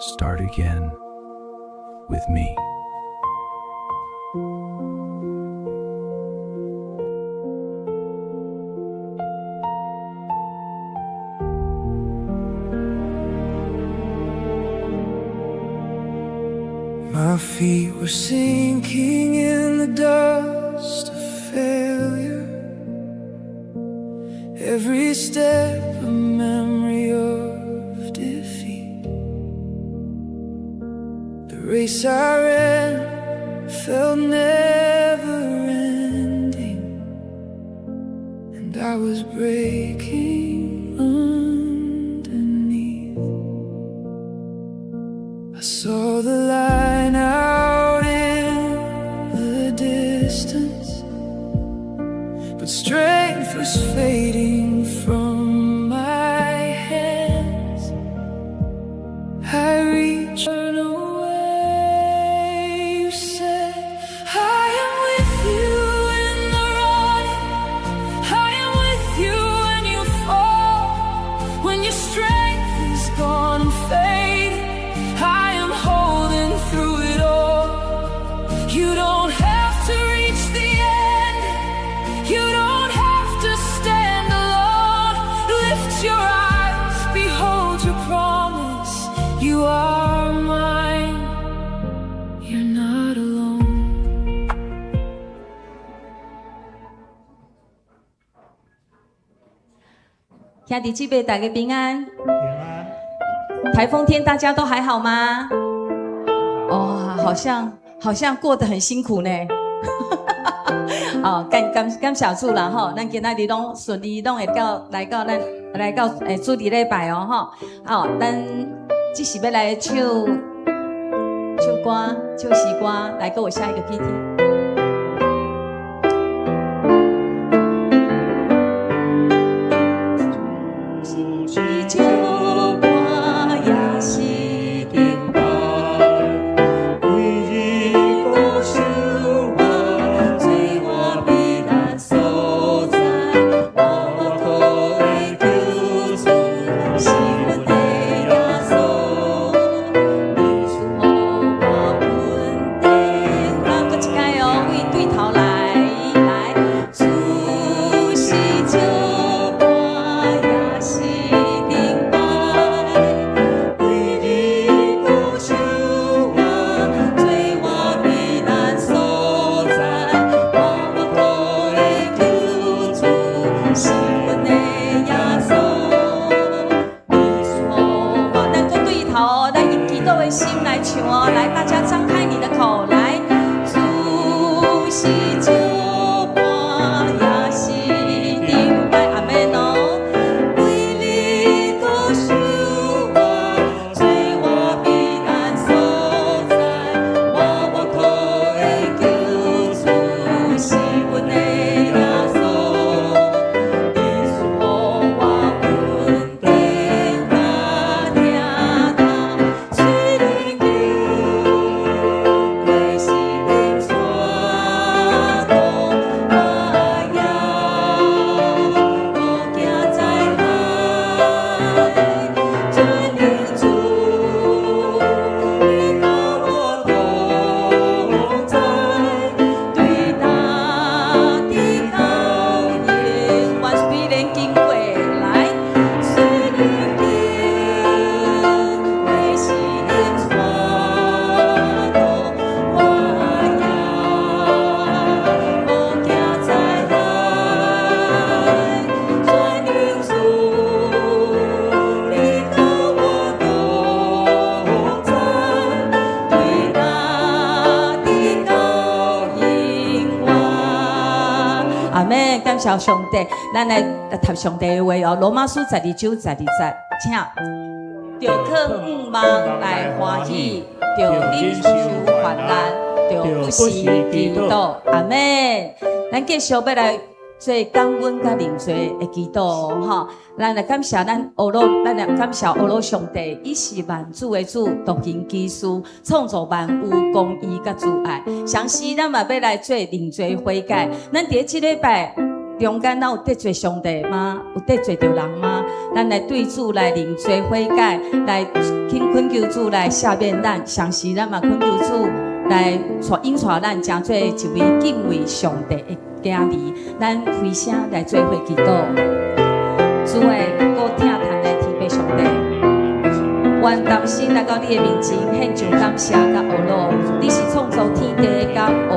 Start again with me. My feet were sinking in the dust of failure. Every step a memory of defeat. The race I ran felt never ending, and I was breaking underneath. I saw the line out in the distance, but strength was fading from my hands. I reached away. You said, "I am with you in the running. I am with you when you fall. When your strength is gone and fading, I am holding through it all. You don't have to reach the end. You don't have to stand alone. Lift your eyes, behold your promise. You are mine. You're not alone." 兄弟姊妹，大家平安。平安。台風天大家都還好嗎？哦，好像過得很辛苦呢。哦，感謝主啦吼，咱今仔日攏順利，攏會到來到咱來到主日禮拜哦吼。好，咱這是欲來唱唱歌，唱詩歌，來給我下一個 PT。主是石伴，也是盾牌，為日孤守我，做我避難所在，我靠的救主是阮的耶穌，你賜予我穩定。咱閣一擺哦，為對頭來來，主是石伴，也是盾牌，為日孤守我，做我避難所在，我靠的救主是阮的耶穌，你賜予我，咱閣對頭哦，咱用祈禱的心來唱哦，來，大家張開你的口來，主是石伴，也是盾牌，阿們哦。為日孤守我，做我避難所在，我靠的救主是阮的耶穌，你賜予我穩定佮疼痛，雖然經過死蔭山谷，我也無驚災害。全能主，你佮我同在，對大地到永遠，雖然經過來，雖然經過死蔭山谷，我也無驚災害。全能主，你佮我同在，對大地到永遠。阿們，感謝上帝，咱來讀上帝的話哦，羅馬書12章12節，請。著靠向望來歡喜，著忍受患難，著不時祈禱。阿們，咱繼續欲來做感恩佮認罪的祈禱哦，吼，咱來感謝咱阿魯，咱來感謝阿魯上帝，伊是萬主的主，獨行奇事，創造萬有公義佮慈愛。同時，咱嘛欲來做認罪悔改。咱佇這禮拜。中間咱有得罪上帝嗎？有得罪著人嗎？咱來對主來認罪悔改，來懇求主來赦免咱。同時，咱嘛懇求主來帶引帶咱，成做一位敬畏上帝的囝兒。咱開聲來做伙祈禱。主愛閣疼疼的天父上帝，阮同心來到你的面前，獻上感謝佮呵咾。你是創造天地佮呵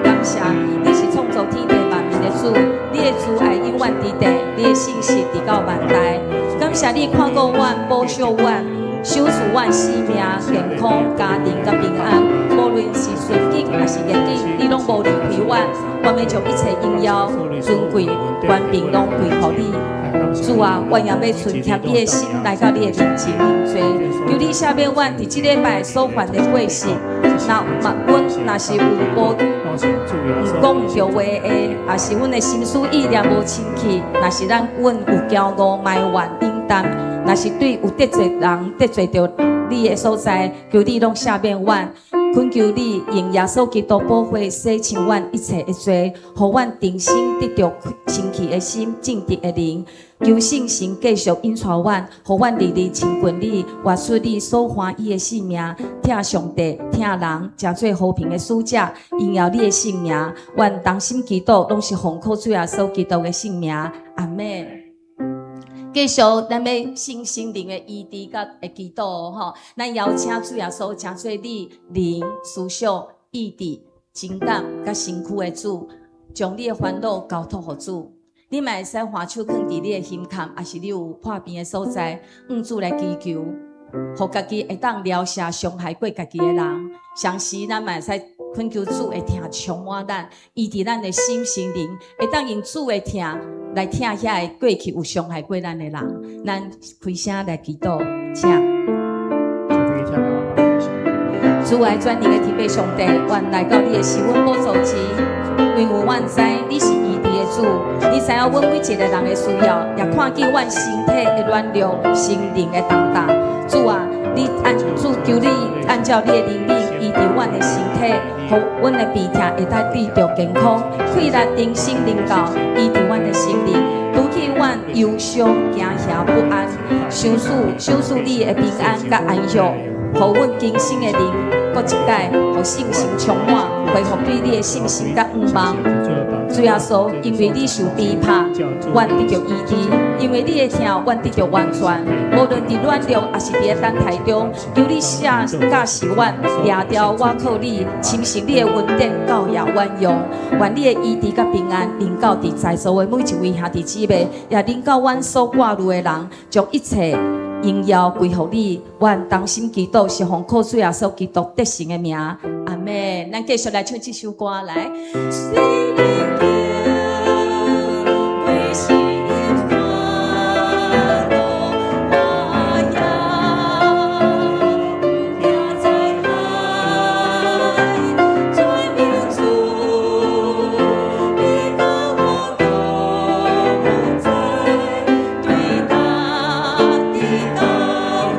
感謝，你是創造天地萬民的主，你的慈愛永遠佇地，你的信實直到萬代。感謝你看顧阮，保守阮，賞賜阮生命、健康、家庭佮平安。無論是順境抑是逆境，你攏無離開阮。我欲將一切榮耀、尊貴、權柄攏歸予你。主啊，我也欲存謙卑的心來到你的面前認罪，求你赦免阮佇這禮拜所犯的過失。若嘛，阮若是有無講毋對話的，抑是阮的心思意念無清氣，若是咱阮有驕傲、埋怨、冷淡，若是對有得罪人、得罪著你的所在，求你攏赦免阮。懇求你用耶穌基督寶血洗清阮一切的罪，予阮重新得著清氣的心、正直的靈。求聖神繼續引帶阮，予阮日日親近你，活出你所歡喜的生命，疼上帝、疼人，成做和平的使者，榮耀你的聖名。阮同心祈禱，攏是奉靠主耶穌基督的聖名。阿們。繼續，咱欲信心靈的醫治佮的祈禱吼，咱邀請主耶穌，成做你靈、思想、意志、情感佮身軀的主，將你的煩惱交託予主。你嘛會使橫手囥佇你的胸坎，抑是你有破病的所在，向主來祈求，予家己會當療赦傷害過家己的人。同時，咱嘛會使懇求主的疼充滿咱，醫治咱的心心靈，會當用主的疼來疼遐個過去有傷害過咱的人。咱開聲來祈禱，請。主愛全能的天父上帝，阮來到你的施恩寶座前，因為阮知你是醫治的主，你知影阮每一個人的需要，也看見阮身體的軟弱、心靈的重擔。主啊，你按主求你按照你的能力醫治阮的身體，予阮的病痛會當得著健康，氣力重新臨到，醫治阮的心靈，除去阮憂傷、驚嚇、不安，賞賜賞賜你的平安佮安息，予阮更新的靈，閣一擺，予信心充滿，恢復對你的信心佮向望。主耶穌，因為你受逼迫，阮得著醫治；因為你的疼，阮得著完全。無論佇軟弱，抑是佇咧等待中，求你赦教示阮，掠牢我靠你，親實你的恩典教掖阮用。願你的醫治佮平安臨到佇在座的每一位兄弟姊妹，也臨到阮所掛慮的人，將一切榮耀歸予你。阮同心祈禱，是奉靠主耶穌基督得勝的名。阿們。咱繼續來唱這首歌來。雖然經過是煩惱，我也毋驚災害，全能主，你佮我同在，對大地到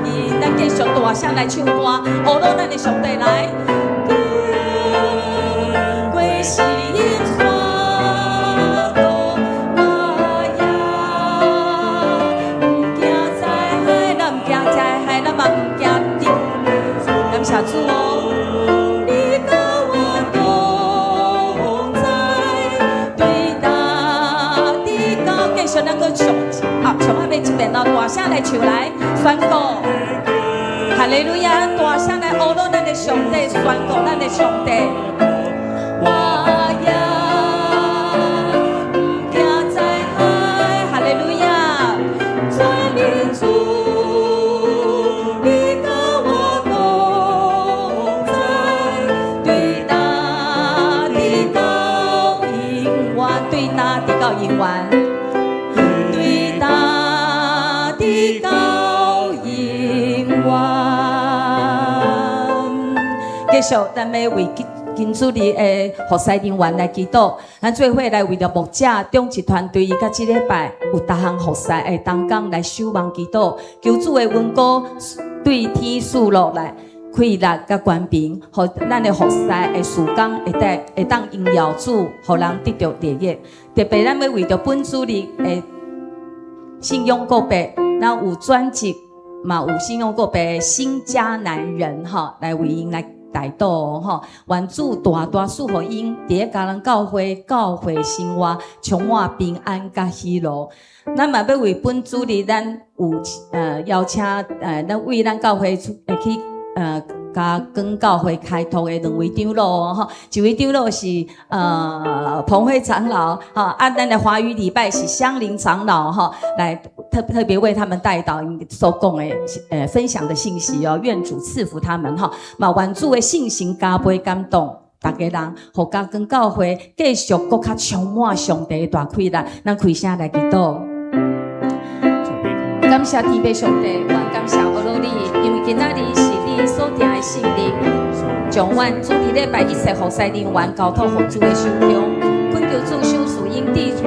永。咱繼續大聲來唱歌，呵咾咱的上帝來。經過是煩惱，我也毋驚災害，咱毋驚災害，咱嘛毋驚敵。感謝主哦，你佮我同在，對大地到。繼續咱閣唱啊，唱後尾這遍咯，大聲來唱來宣告。哈利路亞！大聲來呵咾咱的上帝，宣告咱的上帝。我也毋驚災害，哈利路亞！全能主，你佮我同在，對大地到永遠，對大地到永遠，對大地到永遠。繼續，咱欲為金主日的服侍人員來祈禱，咱做伙來為著牧者、長執團隊，佮這禮拜有逐項服侍的同工來守望祈禱，求主的恩膏對天賜落來，開氣力佮權柄，予咱的服侍的事工會當會當榮耀主，予人得著利益。特別咱欲為著本主日的信仰告白，咱有專職嘛有信仰告白新迦南人吼，來為𪜶來代禱吼，願主大大賜予𪜶佇咧迦南教會教會生活充滿平安佮喜樂。咱嘛欲為本主日咱有邀請咱為咱教會出會去嘉光教會開拓的兩位長老吼，一位長老是彭輝長老吼，啊，咱的華語禮拜是香林長老吼，來特別為他們代禱所講的分享的信息哦，願主賜福他們吼，嘛願主的信心加倍感動。逐家人，予嘉光教會繼續閣較充滿上帝的大氣力，咱開聲來祈禱。感謝天父上帝，阮感謝阿羅你，因為今仔日是你所定的聖日，將阮主日禮拜一切服侍人員交託予主的手中，懇求主賞賜𪜶智慧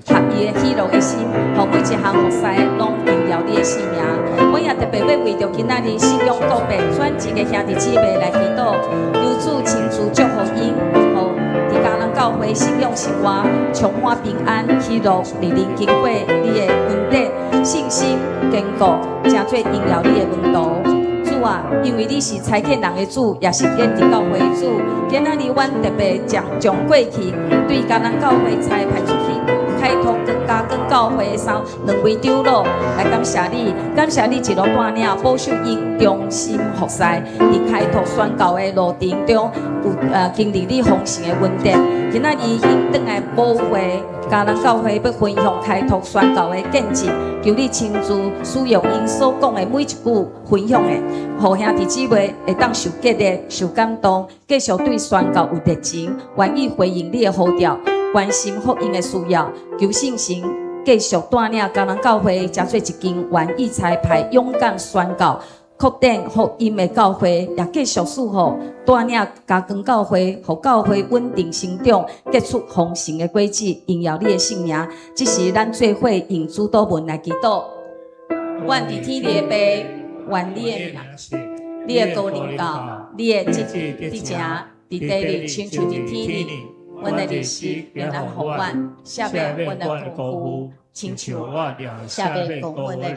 合伊的喜樂的心，予每一項服侍攏榮耀你的聖名。阮也特別欲為著今仔日信仰告白轉職的兄弟姊妹來祈禱，求主親自祝福𪜶，予佇迦南教會信仰生活充滿平安喜樂，日日經過你的恩典、信心堅固，成做榮耀你的門徒。主啊，因為你是差遣人的主，也是建立教會的主。今仔日阮特別將將過去對迦南教會差派出去開拓嘉光教會的三兩位長老來感謝你，感謝你一路帶領保守𪜶忠心服侍，佇開拓宣教的路程中有經歷你豐盛的恩典。今仔日𪜶轉來母會迦南教會欲分享開拓宣教的見證，求你親自使用𪜶所講的每一句分享的，予兄弟姊妹會當受激勵、受感動，繼續對宣教有熱情，願意回應你的呼召，關心福音的需要，求聖神繼續帶領迦南教會，成做一間願意差派、勇敢宣教、擴展福音的教會，也繼續賜福帶領嘉光教會，予教會穩定成長，結出豐盛的果子，榮耀你的聖名。這是咱做伙用主禱文來祈禱。阮佇天裡的父，願你的名，你的國臨到，你的旨意佇行，佇地裡親像佇天裡。阮的日食今仔予阮，赦免阮的過負，親像赦免過阮的人，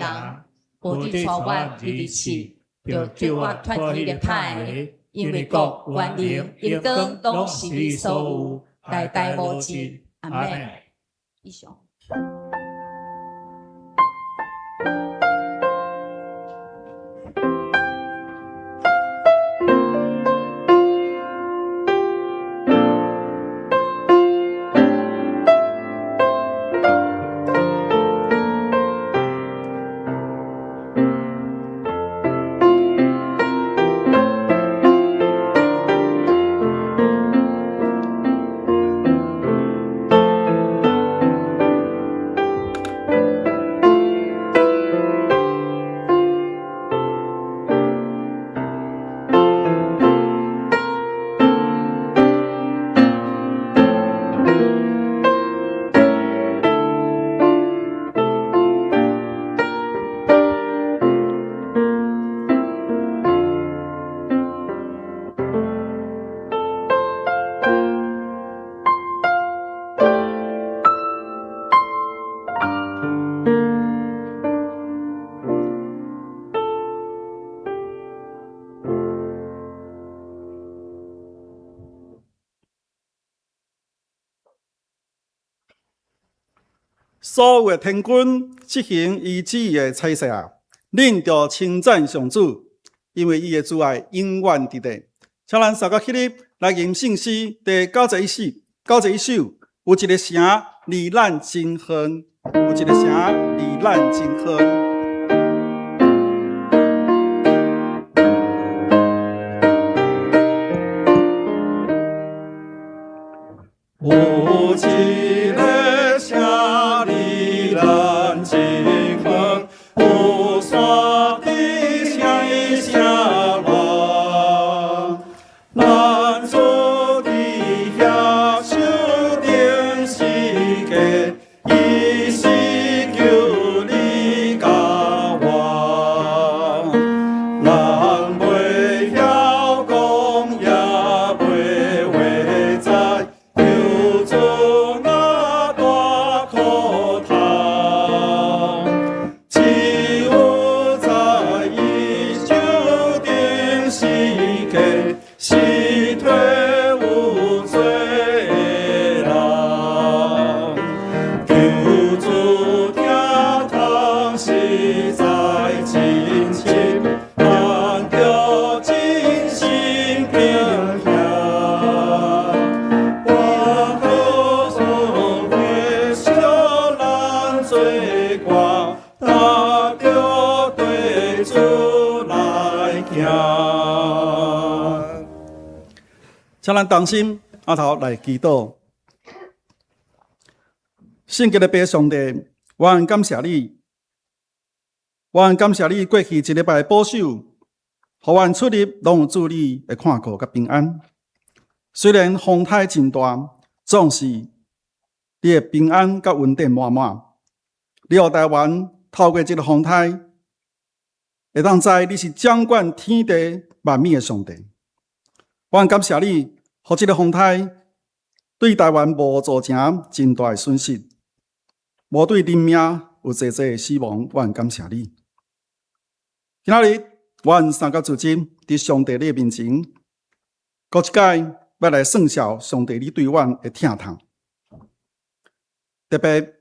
無得帶阮入去試，著救阮脫彼个歹的，因為國、權能、榮光攏是你所有，代代無盡。阿們。以上。所有的天軍執行伊旨意的差事啊，恁著稱讚上主，因為伊的慈愛永遠佇咧。請咱三個起立來吟聖詩第91首，91首，有一个城離咱真遠，有一个城離咱真遠。有一个城離咱真遠，有山佇城伊城外，咱主佇遐守定時間，伊是求你佮我，人袂遐行。請咱同心阿頭來祈禱。聖潔的父上帝，我很感謝你，我很感謝你過去一禮拜的保守，予阮出入攏有主你的看顧佮平安。雖然風颱真大，總是你的平安佮恩典滿滿。你予台灣透過這个風颱，會當知你是掌管天地萬物的上帝。我很感謝你，予這个風颱對台灣無造成真大的損失，無對人命有濟濟的死亡。我很感謝你。今仔日，阮三個組織佇上帝你的面前，閣一擺欲來算數上帝你對阮的疼痛。特別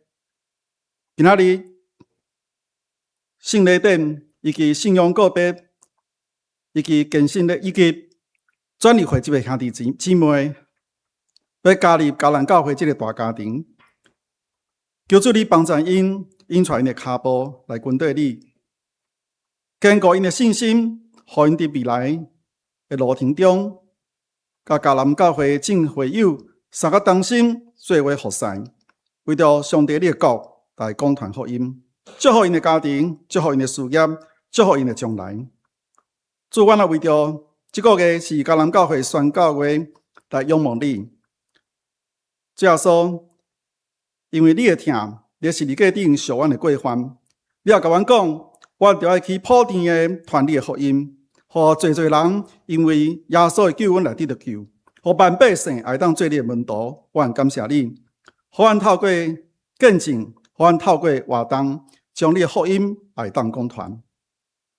今仔日聖禮典以及信仰告白以及堅信的以及轉入會籍的兄弟姊妹，欲加入迦南教會這个大家庭，求主你幫助𪜶，引帶𪜶的跤步來跟綴你，堅固𪜶的信心，予𪜶佇未來的路程中，佮迦南教會眾會友三個同心做伙服侍，為著上帝你的國來講傳福音，祝福𪜶的家庭，祝福𪜶的事業，祝福𪜶的將來。主，阮也為著這個月是迦南教會宣教月來仰望你。主耶穌，因為你的疼，你十字架頂贖阮的過犯，你也共阮講，阮著愛去普天的傳你的福音，予濟濟人因為耶穌的救恩來得著救，予萬百姓會當做你的門徒。我很感謝你，予阮透過見證，予阮透過活動，將你的福音會當講傳。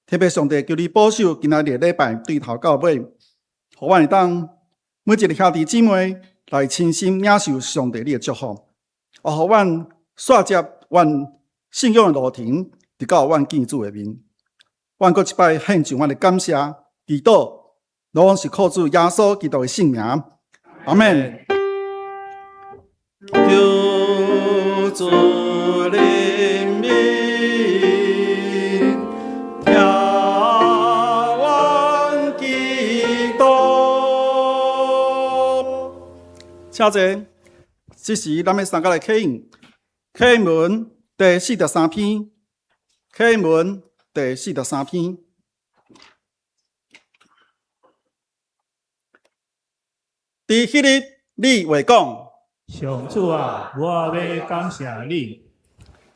特別上帝求你保守今仔日的禮拜對頭到尾，予阮會當每一个兄弟姊妹來親身領受上帝你的祝福，也予阮煞接阮信仰的路程，直到阮見主的面。阮閣一擺獻上阮的感謝、祈禱，攏是靠主耶穌基督的聖名。阿們。求主憐憫，聽阮祈禱。請坐，這時咱欲三個來啟應，啟應文第四十三篇，啟應文第四十三篇。佇彼日，你話講：上主啊，我欲感謝你。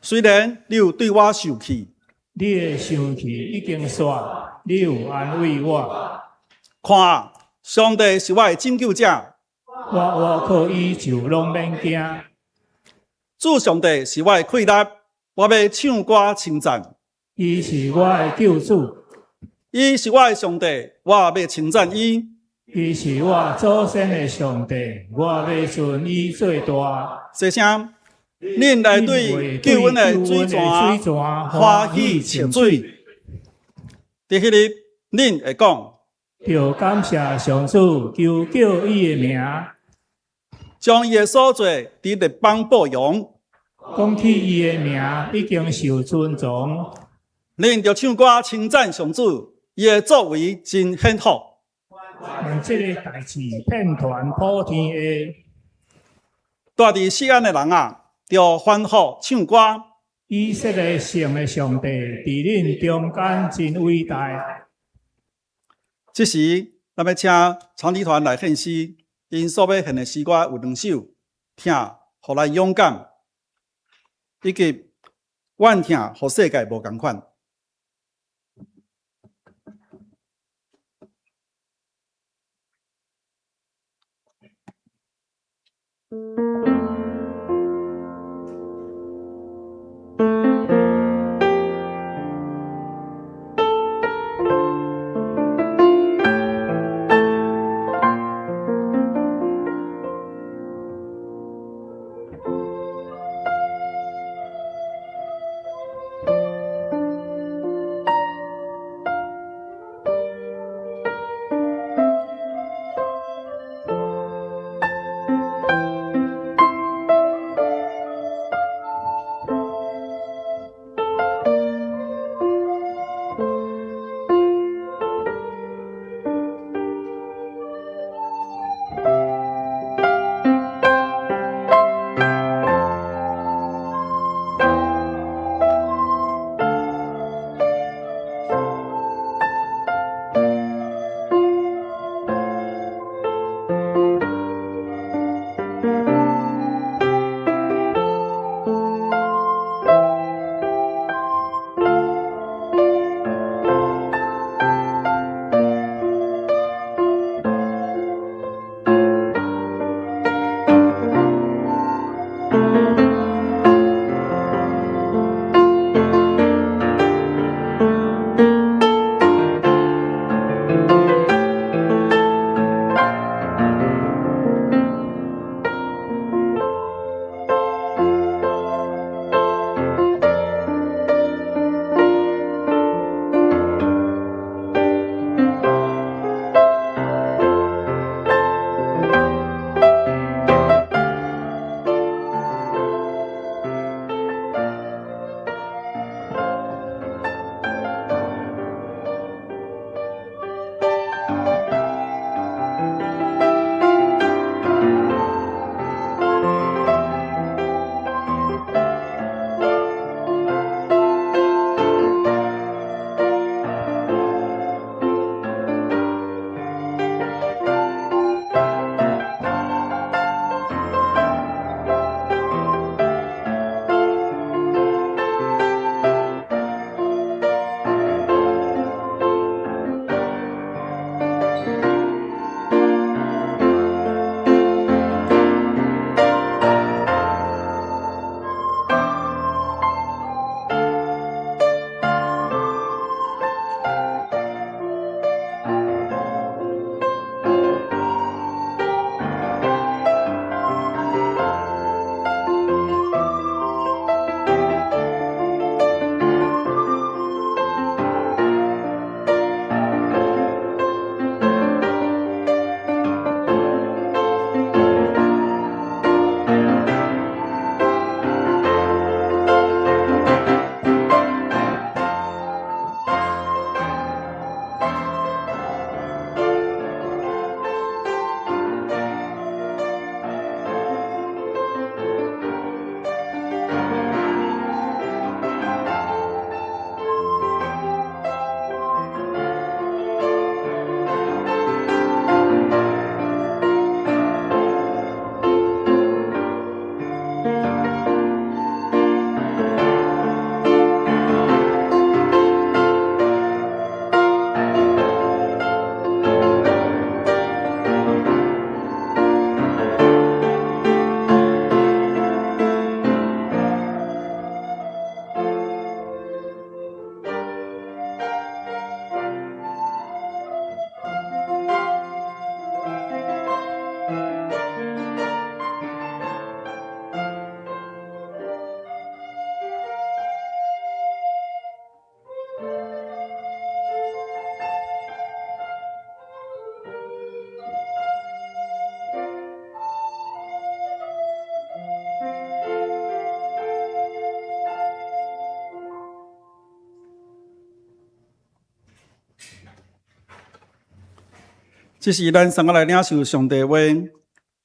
雖然你有對我受氣，你的生氣已經煞，你有安慰我。看，上帝是我的拯救者，我倚靠伊就攏免驚。主上帝是我的氣力，我欲唱歌稱讚。伊是我的救主，伊是我的上帝，我欲稱讚伊。伊是我祖先的上帝，我欲尊伊做大。細聲，恁來對救恩的水泉歡喜泅水。佇彼日，恁會講：著感謝上主，求叫伊的名，將伊的所做佇列邦報揚。講起伊的名已經受尊崇。恁著唱歌稱讚上主，伊的作為真顯赫。願這个代誌遍傳普天下。住佇錫安的人啊，著歡呼唱歌。以色列城的上帝佇恁中間真偉大。這時，咱欲請長笛團來獻詩，𪜶所欲獻的詩歌有兩首，疼予咱勇敢，以及阮疼予世界無仝款。這是咱三個來領受上帝話。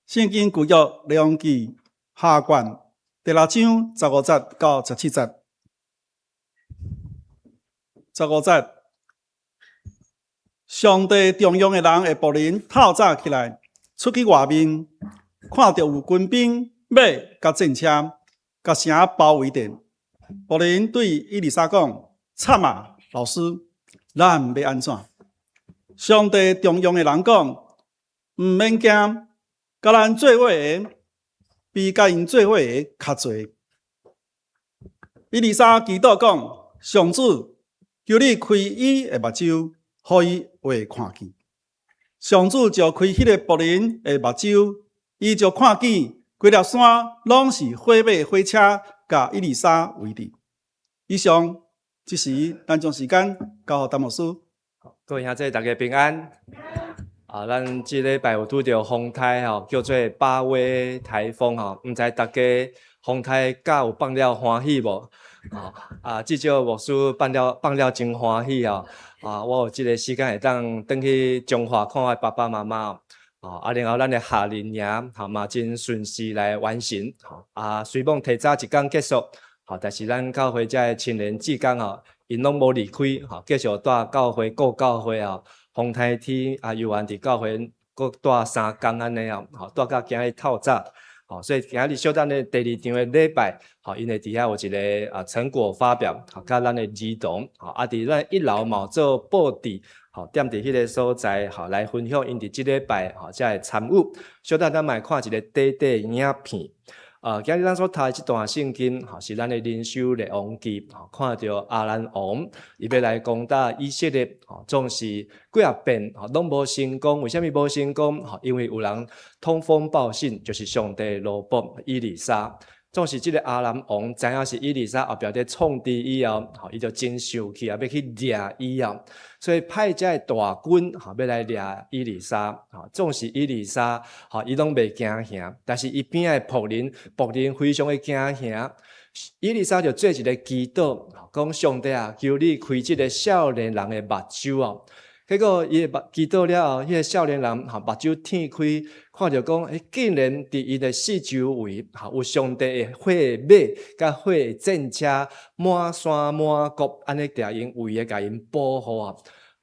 聖經舊約列王紀下卷第六章十五節到十七節。十五節，上帝重用的人的僕人透早起來，出去外面，看著有軍兵、馬佮戰車，共城包圍著。僕人對以利沙講：慘啊，老師，咱欲按怎？上帝重用的人講：毋免驚，佮咱做伙的比佮𪜶做伙的較濟。以利沙祈禱講：上主，求你開伊的目睭，予伊會看見。上主就開彼个僕人的目睭，伊就看見規粒山攏是火馬火車，共以利沙圍著。以上，這時咱將時間交予陳牧師。各位兄弟，大家平安。啊，咱這禮拜有拄著風颱吼，叫做巴威颱風吼，毋知大家風颱敢有放了歡喜無？啊，至少牧師放了放了真歡喜哦。啊，我有這个時間會當轉去彰化看我爸爸媽媽。啊，然後咱的夏令營吼嘛真順時來完成。啊，雖罔提早一工結束，吼，但是咱教會遮的青年志工吼，𪜶攏無離開，吼，繼續蹛教會顧教會哦。風颱天啊，猶原佇教會閣蹛三工按呢哦，吼，蹛到今日透早，吼，所以今日小等的第二場的禮拜，吼，𪜶會佇遐有一个啊成果發表，吼，佮咱的兒童，吼，啊，佇咱一樓嘛有做布置，吼，踮佇彼个所在，吼，來分享𪜶佇這禮拜吼才會參與。小等咱嘛會看一个短短影片。啊，今日咱所讀的這段聖經，吼，是咱的靈修列王紀，吼，看著亞蘭王，伊欲來攻打以色列，吼，總是幾仔遍，吼，攏無成功。為啥物無成功？吼，因為有人通風報信，就是上帝奴僕以利沙。總是這个亞蘭王知影是以利沙後壁咧創治以後，吼，伊就真生氣啊，欲去掠伊啊，所以派遮的大軍，吼，欲來掠以利沙，吼，總是以利沙，吼，伊攏袂驚嚇，但是伊邊仔的僕人，僕人非常的驚嚇。以利沙就做一个祈禱，講上帝啊，求你開這个少年人的目睭哦。結果伊的目祈禱了後，彼个少年人吼目睭天開，看著講，欸，竟然佇伊的四周圍，吼有上帝的火馬佮火戰車，滿山滿谷按呢共𪜶圍的，共𪜶保護啊。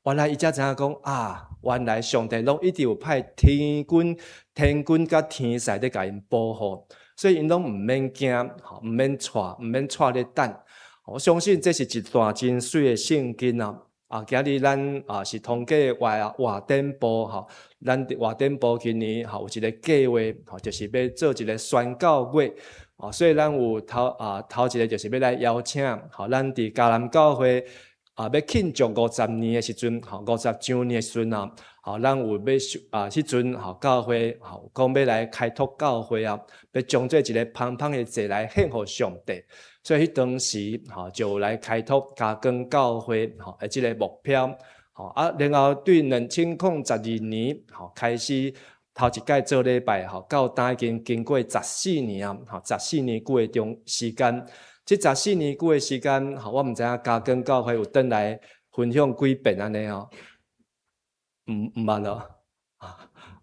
原來伊才知影講啊，原來上帝攏一直有派天軍、天軍佮天使佇共𪜶保護，所以𪜶攏毋免驚，吼，毋免掣，毋免掣咧等。我相信這是一段真媠的聖經啊！啊，今日咱啊是通過活活典部吼，咱活典部今年吼有一个計劃，吼，就是欲做一个宣教月，哦，所以咱有頭啊頭一个就是欲來邀請，吼，咱佇迦南教會啊欲慶祝五十年的時陣，吼，五十週年的時陣啊，吼，咱有欲啊，彼陣吼教會吼講欲來開拓教會啊，欲將這一个芳芳的祭來獻予上帝。所以彼當時吼就來開拓嘉光教會吼的這个目標，吼啊，然後對2012年吼開始頭一擺做禮拜吼，到今已經經過十四年啊，吼十四年久的中時間，這十四年久的時間吼，我毋知影嘉光教會有轉來分享幾遍按呢吼，毋毋捌咯，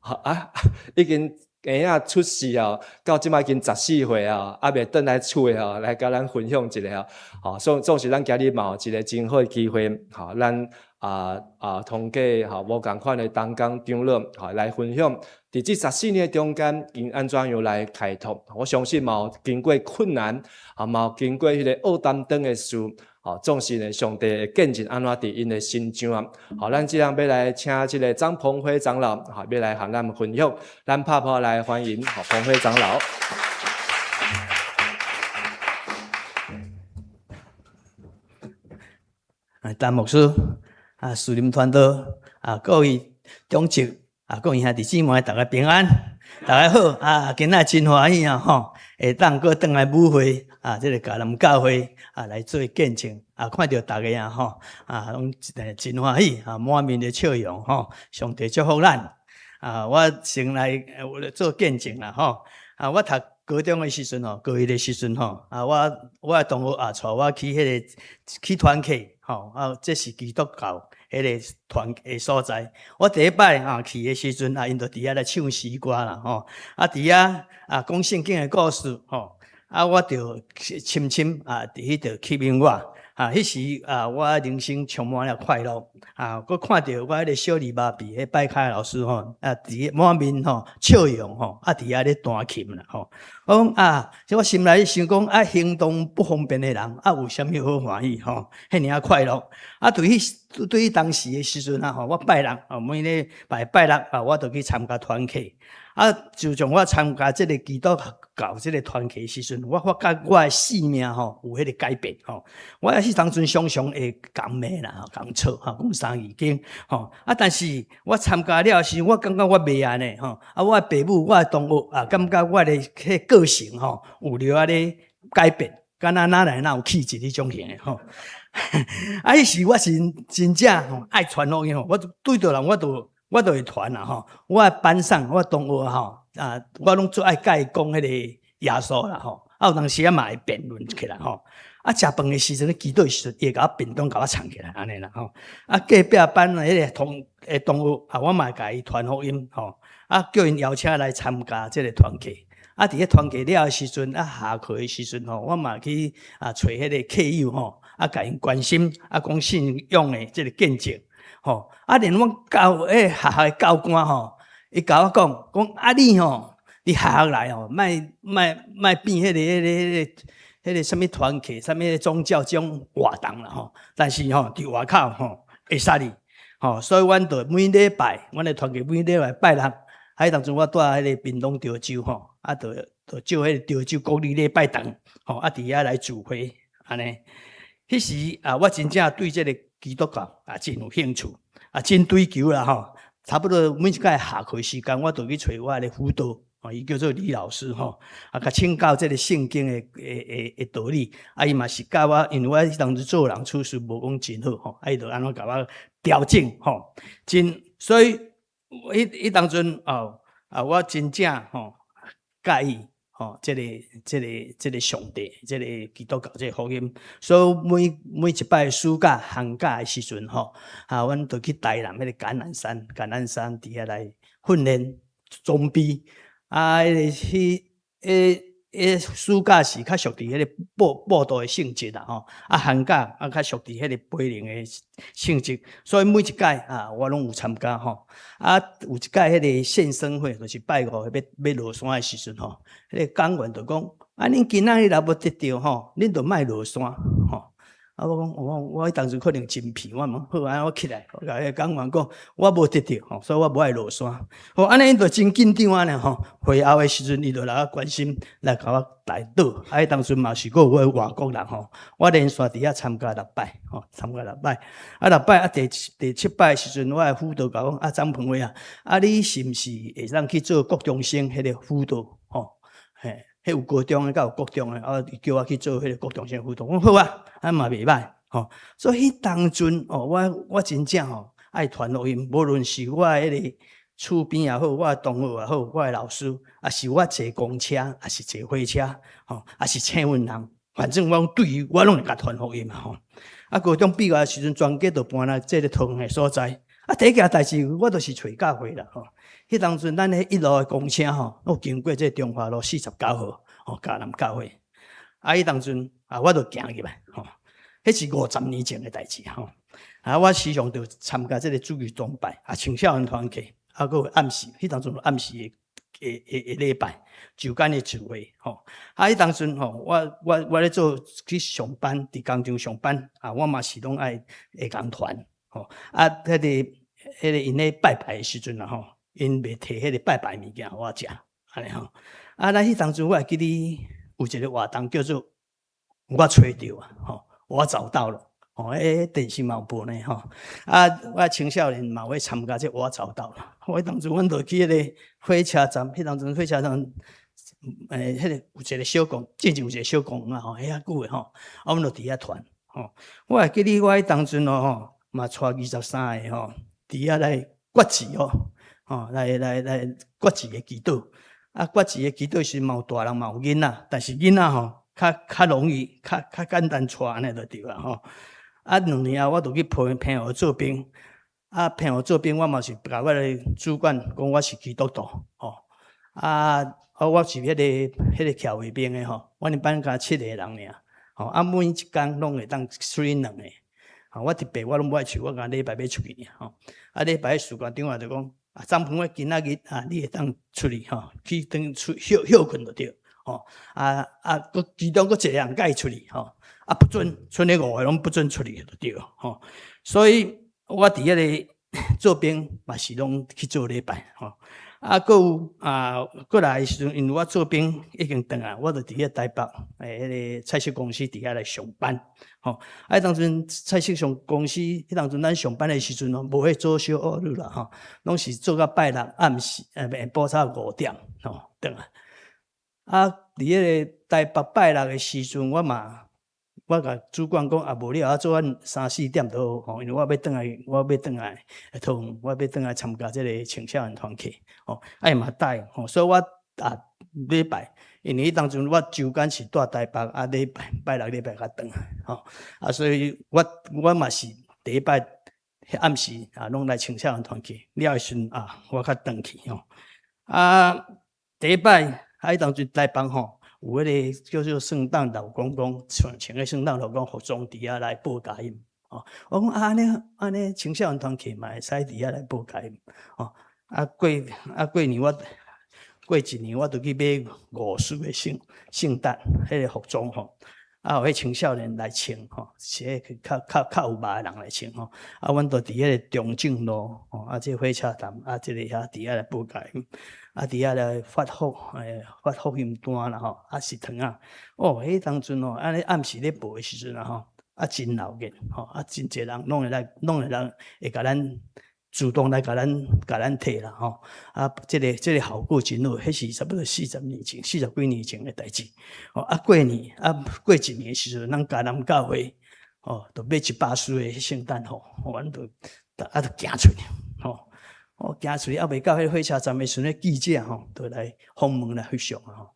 啊已經。嬰仔出世哦，到這擺已經十四歲啊，猶未轉來厝的吼，來共咱分享一下吼。吼，總總是咱今日嘛有一个真好的機會，吼，咱啊啊通過吼無仝款的同工長老吼來分享，佇這十四年中間，𪜶按怎樣來開拓？我相信嘛有經過困難，啊嘛有經過彼个烏擔當的事。吼，總是呢，上帝會見證按怎佇𪜶的身上。好，咱這下欲來請這个張鵬輝長老，吼，欲來和咱分享。咱拍破來歡迎，吼，鵬輝長老。啊，陳牧師，啊，樹林傳道，啊，各位長執，啊，各位兄弟姊妹，大家平安，大家好，啊，今仔真歡喜啊，吼，會當閣轉來母會，啊，這个迦南教會，啊，來做見證，啊，看著大家啊，吼，啊，攏真歡喜，啊，滿面的笑容，吼，上帝祝福咱，啊，我先來做見證啦，吼，啊，我讀高中的時陣吼，高一的時陣吼，啊，我我的同學也帶我去彼个去團契，吼，啊，這是基督教。彼个團的所在。我第一擺啊去的時陣啊，𪜶就佇遐咧唱詩歌啦吼，啊佇遐啊講聖經的故事吼，啊我就深深啊佇彼度吸引我。啊，彼時啊，我人生充滿了快樂。啊，閣看著我彼個小李媽比彼拜卡老師吼，啊，佇滿面吼笑容吼，啊，佇遐咧彈琴啦吼。我講啊，我心內想講啊，行動不方便的人啊，有啥物好歡喜吼？彼爾仔快樂。啊，對於當時的時陣啊吼，我拜六啊，每禮拜拜六啊，我就去參加團契。啊，自從我參加這個基督教這個團契時陣，我發覺我的生命吼有彼個改變吼。我抑是當陣常常會共罵啦，共吵吼，講三字經吼。啊，但是我參加了時，我感覺我袂按呢吼。啊，我的爸母、我的同學啊，感覺我的彼個性吼有著按呢改變，敢若哪來哪有氣質彼種型的吼。啊，彼時我是真正吼愛傳福音吼，我對著人我就會傳啦吼。我的班上，我同學吼啊，我攏最愛共伊講彼個耶穌啦吼。啊，有當時仔嘛會辯論起來吼。啊，食飯的時陣，祈禱的時陣，伊會共我便當共我藏起來，按呢啦吼。啊，隔壁班的彼個同學啊，我嘛會共伊傳福音吼。啊，叫𪜶邀請來參加這個團契。啊，佇咧團契了的時陣，啊，下課的時陣吼，我嘛去啊揣彼個客友吼，啊，共𪜶關心，啊，講信仰的這個見證。吼，啊，連阮教彼學校的教官吼，伊共我講，講啊你吼，佇學校內吼，莫莫莫變彼個啥物團契、啥物宗教這種活動啦吼。但是吼，佇外口吼會使哩，吼，所以阮就每禮拜，阮的團契每禮拜拜六，彼當陣我住彼個屏東潮州吼，啊，就借彼個潮州國立禮拜堂，吼，啊，佇遐來聚會，按呢。彼時啊，我真正對這個基督教啊真有興趣，啊真追求啦吼。差不多每一擺下課時間，我就去揣我的輔導，吼，伊叫做李老師吼，啊，共請教這個聖經的道理。啊，伊嘛是教我，因為我彼當陣做人處事無講真好吼，啊，伊就按怎共我調整吼，真所以彼當陣哦，啊，我真正吼佮意。吼，這個上帝，這個基督教這個福音，所以每一擺暑假、寒假的時陣吼，啊，阮就去台南彼個橄欖山，橄欖山佇遐來訓練裝備。啊，彼個去，彼暑假是較屬佇彼個佈道的性質啦吼，啊，寒假啊較屬佇彼個培靈的性質，所以每一屆啊，我攏有參加吼。啊，有一屆彼個獻生會，就是拜五欲落山的時陣吼，彼個講員就講：啊，恁今仔日若無得著吼，恁就莫落山吼。啊，我講我彼當陣可能真皮，我問好啊，我起來，我共彼個講員講，我無得著吼，所以我無愛落山。吼，按呢𪜶就真緊張按呢吼。會後的時陣，伊就來我關心，來共我代禱。啊，彼當陣嘛是閣有外國人吼，我連續佇遐參加六擺，吼，參加六擺。啊，六擺啊，第七擺的時陣，我的輔導共我講，啊，張鵬威啊，啊，你是毋是會當去做國中生彼個輔導？吼，嘿。彼有高中的，佮有國中的，啊，伊叫我去做彼個國中生輔導，我講好啊，啊嘛袂䆀，吼。所以彼當陣哦，我真正吼愛傳福音，無論是我的彼個厝邊也好，我的同學也好，我的老師，抑是我坐公車，抑是坐火車，吼，抑是請阮人，反正我對於我攏會共傳福音嘛，吼。啊，高中畢業的時陣，全家就搬來這個桃園的所在。啊，第一件代誌，我就是揣教會啦，吼。彼當陣，咱彼一路的公車吼，攏經過這中華路49號，吼，迦南教會。啊，彼當陣啊，我就行入來，吼。彼是50年前的代誌，吼。啊，我時常就參加這個主日崇拜，啊，青少年團契，啊，閣有暗時，彼當陣有暗時的禮拜，晝間的聚會，吼。啊，彼當陣吼，我咧做去上班，佇工廠上班，啊，我嘛是攏愛會共傳，吼。啊，彼個𪜶咧拜拜的時陣啊，吼，𪜶袂提彼個拜拜物件予我食，按呢吼。啊，咱彼當陣我會記得有一個活動叫做我揣著啊，吼，我找到了，吼，彼電視嘛有播呢，吼。啊，我青少年嘛有去參加這我找到了。我彼當陣阮就去彼個火車站，彼當陣火車站，彼個有一個小公，進前有一個小公園啊，吼，遐久的吼，啊，阮就佇遐傳，吼。我會記得我彼當陣哦，吼，嘛帶23個吼，佇遐來決志哦，吼，來決志的祈禱。啊，決志的祈禱時嘛有大人嘛有囡仔，但是囡仔吼較容易，較簡單帶按呢就對啦吼。啊，2年後我就去澎湖做兵。啊，澎湖做兵，我嘛是共我的主管講我是基督徒，吼。啊，我是彼個徛衛兵的吼，阮班敢七個人爾，吼。啊，每一工攏會當出去兩個。吼，我特別我攏無愛出，我干焦禮拜欲出去爾，吼。啊，禮拜士官長啊就講，啊，張鵬我今仔日啊，你會當出去吼，去轉出歇歇睏就對，吼。啊，閣其中閣一個人共伊出去，吼。啊，不准，賰彼五個攏不准出去就對，吼。所以我佇彼個做兵嘛是攏去做禮拜，吼。啊，閣有啊，過來的時陣，因為我做兵已經轉來，我就佇彼個台北彼個彩色公司佇遐來上班，吼。啊，彼當陣彩色上公司，彼當陣咱上班的時陣吼，無彼早小午日啦，吼，攏是做到拜六暗時，下晡差5點，吼，轉來。啊，佇彼個台北拜六的時陣，我嘛，我共主管講，啊，無你予我做到三四點就好，吼，因為我欲轉來，我欲轉來桃園，我欲轉來參加這個青少年團契，吼，啊伊嘛答應，吼，所以我啊禮拜，因為彼當陣我週間是蹛台北，啊禮拜拜六禮拜才轉來，吼，啊所以我嘛是第一擺暗時啊，攏來青少年團契，了的時陣啊，我較轉去，吼，啊第一擺啊彼當陣台北吼，有彼個叫做聖誕老公公，穿個聖誕老公服裝佇遐來報佳音，吼。我講啊，按呢按呢，青少年團契嘛會使佇遐來報佳音，吼。啊過年我過一年我就去買五絲的聖誕彼個服裝吼，啊，予彼青少年來穿吼，是彼個較有肉的人來穿吼。啊，阮就佇彼個中正路吼，啊，這個火車站啊，這個遐佇遐來報佳音。啊，佇遐來發福音單啦吼，啊是糖仔。哦，彼當陣吼，按呢暗時咧報的時陣啊吼，啊真鬧熱吼，啊真濟人攏會來，攏會人會共咱主動來共咱提啦吼。啊，這個效果真好，彼是差不多40年前、40幾年前的代誌。哦，啊過年啊過一年的時陣，咱嘉南教會哦，就買100束的聖誕服，阮就啊就行出去吼。哦，行出去猶未到彼火車站的時陣，記者吼就來訪問來翕相啊吼。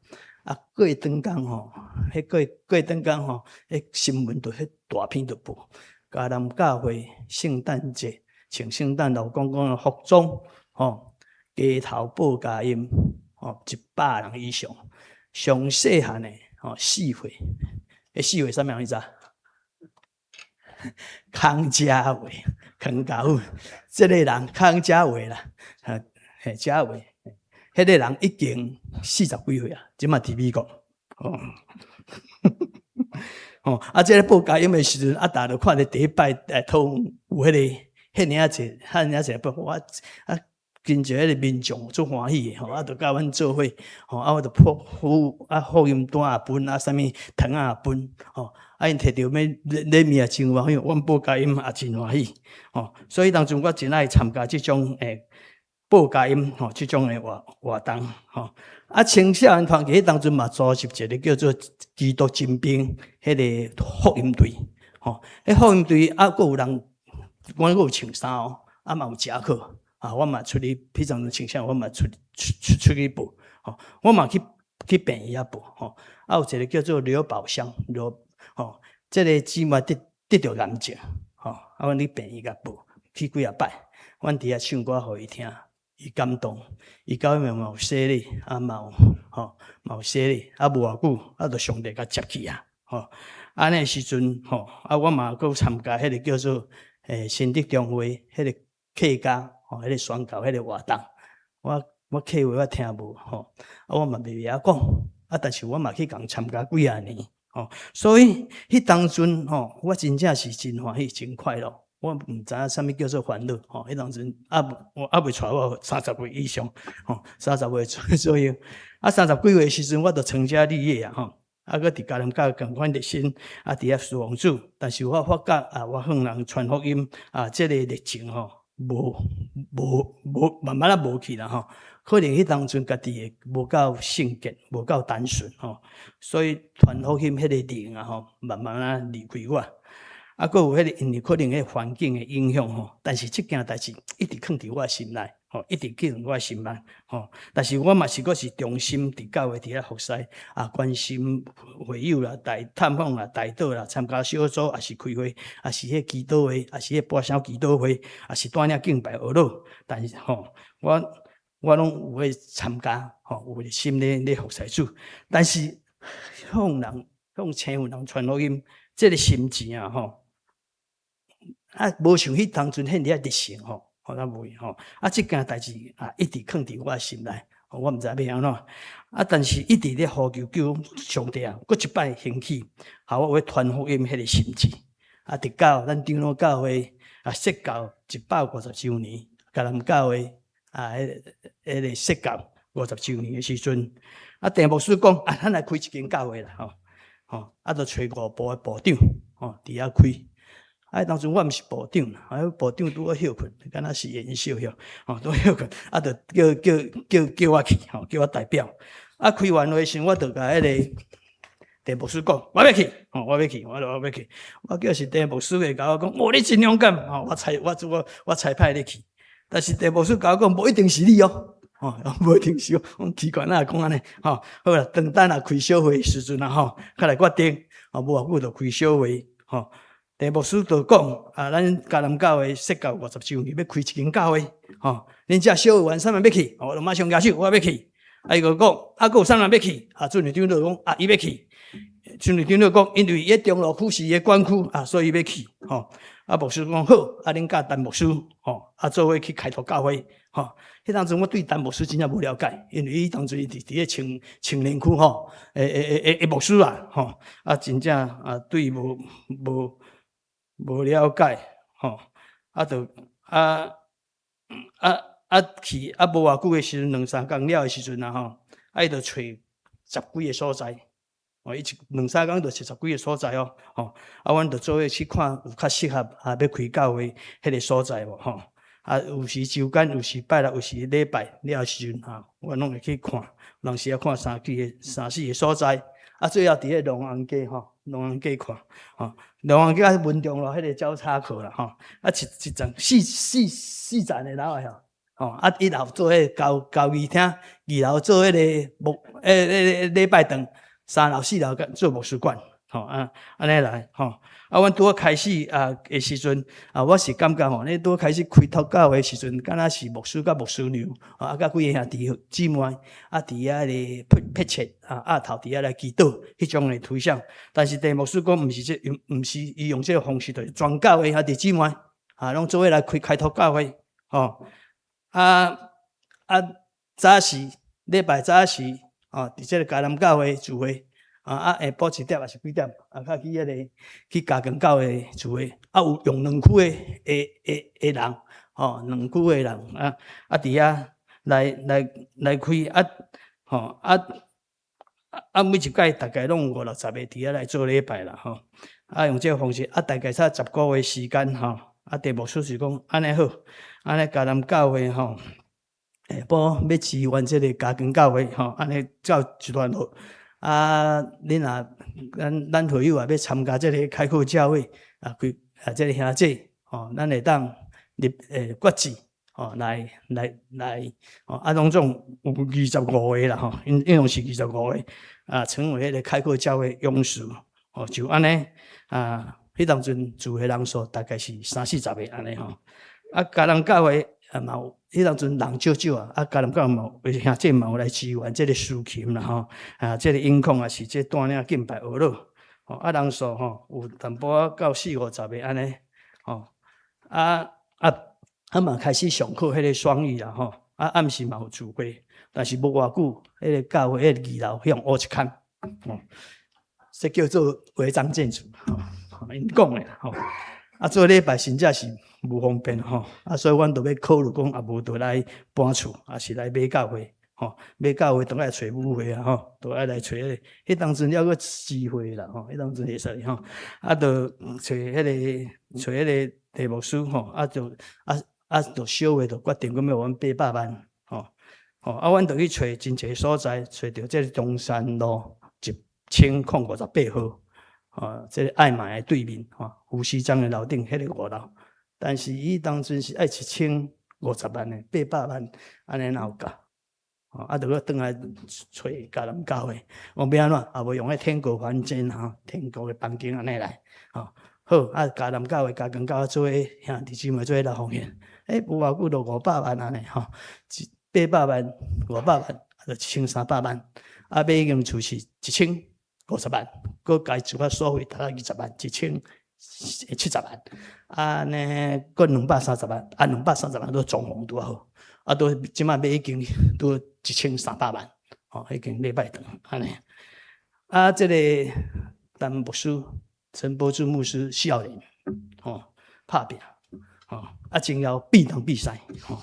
啊，過轉工吼，彼過過轉工吼，彼新聞就彼大篇就報，嘉南教會聖誕節穿聖誕老公公的服裝，吼，街頭報佳音，吼，100人以上，上細漢的吼4歲，彼四歲啥物人你知？康家偉，康家偉，這個人康家偉啦，嘿，家偉，彼個人已經40幾歲啊，這馬佇美國，哦，哦，啊，這個報佳音的時陣，啊，逐家就看著第一擺桃園有彼個彼爾仔濟，彼爾仔濟報，我啊，真濟彼個民眾足歡喜的吼，啊，就佮阮做伙，吼，啊，我就福福啊，福音單也分，啊，啥物糖仔也分，吼，啊，𪜶提著欲禮物也真歡喜，阮報佳音也真歡喜，吼，所以當陣我真愛參加這種報佳音吼，這種的活動，吼，啊，青少年團契彼當陣嘛組織一個叫做基督精兵彼個福音隊，吼，彼福音隊啊，閣有人，阮閣有穿衫哦，啊嘛有食好。啊，我嘛出去，彼陣青少年我嘛出去報，吼，我嘛去病院遐報，吼，啊有一個叫做劉寶香，劉，吼，這個姊妹得著癌症，吼，啊，阮去病院共報，去幾仔擺，阮佇遐唱歌予伊聽，伊感動，伊到尾嘛有洗禮，啊嘛有，吼，嘛有洗禮，啊無偌久，啊就上帝共接去啊，吼，按呢時陣，吼，啊我嘛閣有參加彼個叫做新竹中會彼個客家。吼，彼個宣教彼個活動，我客話我聽無吼，啊我嘛袂曉講，啊但是我嘛去共參加幾仔年，吼，所以彼當陣吼，我真正是真歡喜、真快樂。我毋知影啥物叫做煩惱，吼，彼當陣我猶未娶我30歲以上，吼，30歲左右，啊30幾歲時陣，我就成家立業啊，吼，啊閣佇嘉南教仝款熱心，啊佇遐侍奉主，但是我發覺啊，我向人傳福音啊，這個熱情吼。無無無，慢慢仔無去啦吼。可能彼當陣家己的無夠聖潔，無夠單純吼，所以傳福音彼個靈啊吼，慢慢仔離開我。啊，閣有彼個因為可能彼個環境的影響吼，但是這件代誌一直囥佇我心內。吼，一直囥我心內，吼。但是我嘛是閣是忠心佇教會佇遐服侍，啊，關心會友啦、代探訪啦、代禱啦、參加小組，抑是開會，抑是彼祈禱會，抑是彼播聲祈禱會，抑是帶領敬拜學樂。但是吼，我攏有去參加，吼，有心咧服侍主。但是向人向青雲人傳福音，這個心志啊，吼，啊，無像彼當陣遐爾熱誠吼。吼，咱袂吼，啊，這件代誌啊，一直囥佇我心內，我毋知欲按怎，啊，但是一直咧呼求叫上帝啊，閣一擺興起，予我有傳福音彼个心志。啊，直到咱長老教會啊，設教150週年，迦南教會啊，彼個設教50週年的時陣，啊，鄭牧師講啊，咱來開一間教會啦，吼，吼，啊，就揣五部的部長，吼，佇遐開。啊，當陣我毋是部長啦，啊，部長拄好歇睏，敢若是演小歇，吼，拄好歇睏，啊，就叫我去，吼，叫我代表。啊，開完會時，我就共彼个鄭牧師講，我欲去，吼，我欲去，我我欲去。我叫是鄭牧師會共我講，哦，你真勇敢，吼，我差我我我差派你去。但是鄭牧師共我講，無一定是你哦，吼，無一定是我。我奇怪，哪會講按呢？吼，好啦，當等啊開小會的時陣啊，吼，較來決定，吼，無偌久就開小會，吼。鄭牧師就講啊，咱迦南教會設教50週年，欲開一間教會，吼，恁遮小會員啥人欲去？我就馬上舉手，我欲去。啊，伊就講，啊，閣有啥人欲去？啊，主任長老講，啊，伊欲去。主任長老講，因為伊中路區是伊的管區，啊，所以伊欲去，吼。啊，牧師講好，啊，恁佮陳牧師，吼，啊，做伙去開拓教會，吼。彼當陣我對陳牧師真正無了解，因為伊當陣佇咧青年區吼，欸牧師啊，吼，啊，真正啊，對伊無了解，吼，啊，就啊去啊，無偌久的時陣，兩三工了的時陣啊，吼，啊，伊就揣十幾个所在，哦，伊一兩三工就揣十幾个所在哦，吼，啊，阮就做伙去看有較適合啊，欲開教會彼個所在無，吼，啊，有時週間，有時拜六，有時禮拜了時陣，吼，我攏會去看，有當時啊看三幾个、三四个所在，啊，最後佇彼龍王街吼，龍王街看，吼，龍王街佮文中路彼个交叉口啦，吼，啊，一層四層的樓的吼，吼，啊，一樓做彼个交誼廳，二樓做彼个牧，欸禮拜堂，三樓四樓做牧師館，吼，啊，按呢來，吼，啊，阮拄好開始啊的時陣，啊，我是感覺吼，你拄好開始開拓教會的時陣，敢若是牧師佮牧師娘，啊，佮幾个兄弟姊妹，啊，佇遐咧迫切啊，額頭佇遐來祈禱，彼種的圖像。但是鄭牧師講，毋是這，毋是伊用這个方式，就是全教會兄弟姊妹，啊，攏做伙來開拓教會，吼，啊，早時禮拜早時，哦，佇這个迦南教會聚會。啊，下晡一點抑是幾點？啊，較去彼个去嘉義教會聚會，啊，有用兩區的人，吼，兩區的人，啊啊，佇遐來開，啊，吼，啊啊，每一屆大概攏有五六十个佇遐來做禮拜啦，吼，啊，用這个方式，啊，大概差10個月時間，吼，啊，鄭牧師是講按呢好，按呢迦南教會吼，下晡欲支援這个嘉義教會，吼，按呢告一段落。啊，恁若咱會友也欲參加這个開闊教會啊，開啊這个兄弟吼，咱會當入決志吼，來吼，啊，攏總有25個啦吼，因為是25個啊，成為彼个開闊教會勇士吼，就按呢啊，彼當陣聚會人數大概是三四十个按呢吼，啊，迦南教會啊嘛有，彼當陣人少少啊，啊，迦南教會嘛有兄弟嘛有來支援這个司琴啦吼，啊，這个音控也是這帶領敬拜學樂，吼，啊，人數吼有淡薄仔到四五十个按呢，吼，啊啊啊嘛開始上課彼个雙語啦吼，啊暗時嘛有聚會，但是無偌久，彼个教會彼个二樓予人挖一空，吼，這叫做違章建築，吼，𪜶講的啦吼，啊做禮拜真正是無方便吼，啊所以阮就欲考慮講，啊無就來搬厝，抑是來買教會，吼，買教會當愛揣母會啊吼，都愛來揣彼个，彼當陣猶閣支會啦吼，彼當陣會使吼，啊就揣彼个鄭牧師吼，啊就啊就小會就決定講欲予阮800萬，吼，吼，啊阮就去揣真濟所在，揣著這个中山路1058號，吼，這个愛買的對面，吼，護士長的樓頂彼个五樓，但是伊當陣是愛一千50萬的，800萬，按呢若有夠？吼，啊，著閣轉來揣迦南教會，講欲按怎？啊無用彼天國房間吼，天國的房間按呢來，吼，好，啊，迦南教會、嘉光教會做伙兄弟姊妹做伙來奉獻，欸，無偌久就五百萬按呢吼，800萬、五百萬，啊，就1300萬，啊，買一間厝是1050萬，閣加一寡所費，大概20萬，1070萬，按呢，閣230萬，啊，兩百三十萬都裝潢拄好，啊，都這擺買已經拄1300萬，吼，彼間禮拜堂按呢。啊，這個陳牧師陳柏志牧師少年，吼，拍拚，吼，啊，真𠢕變東變西，吼，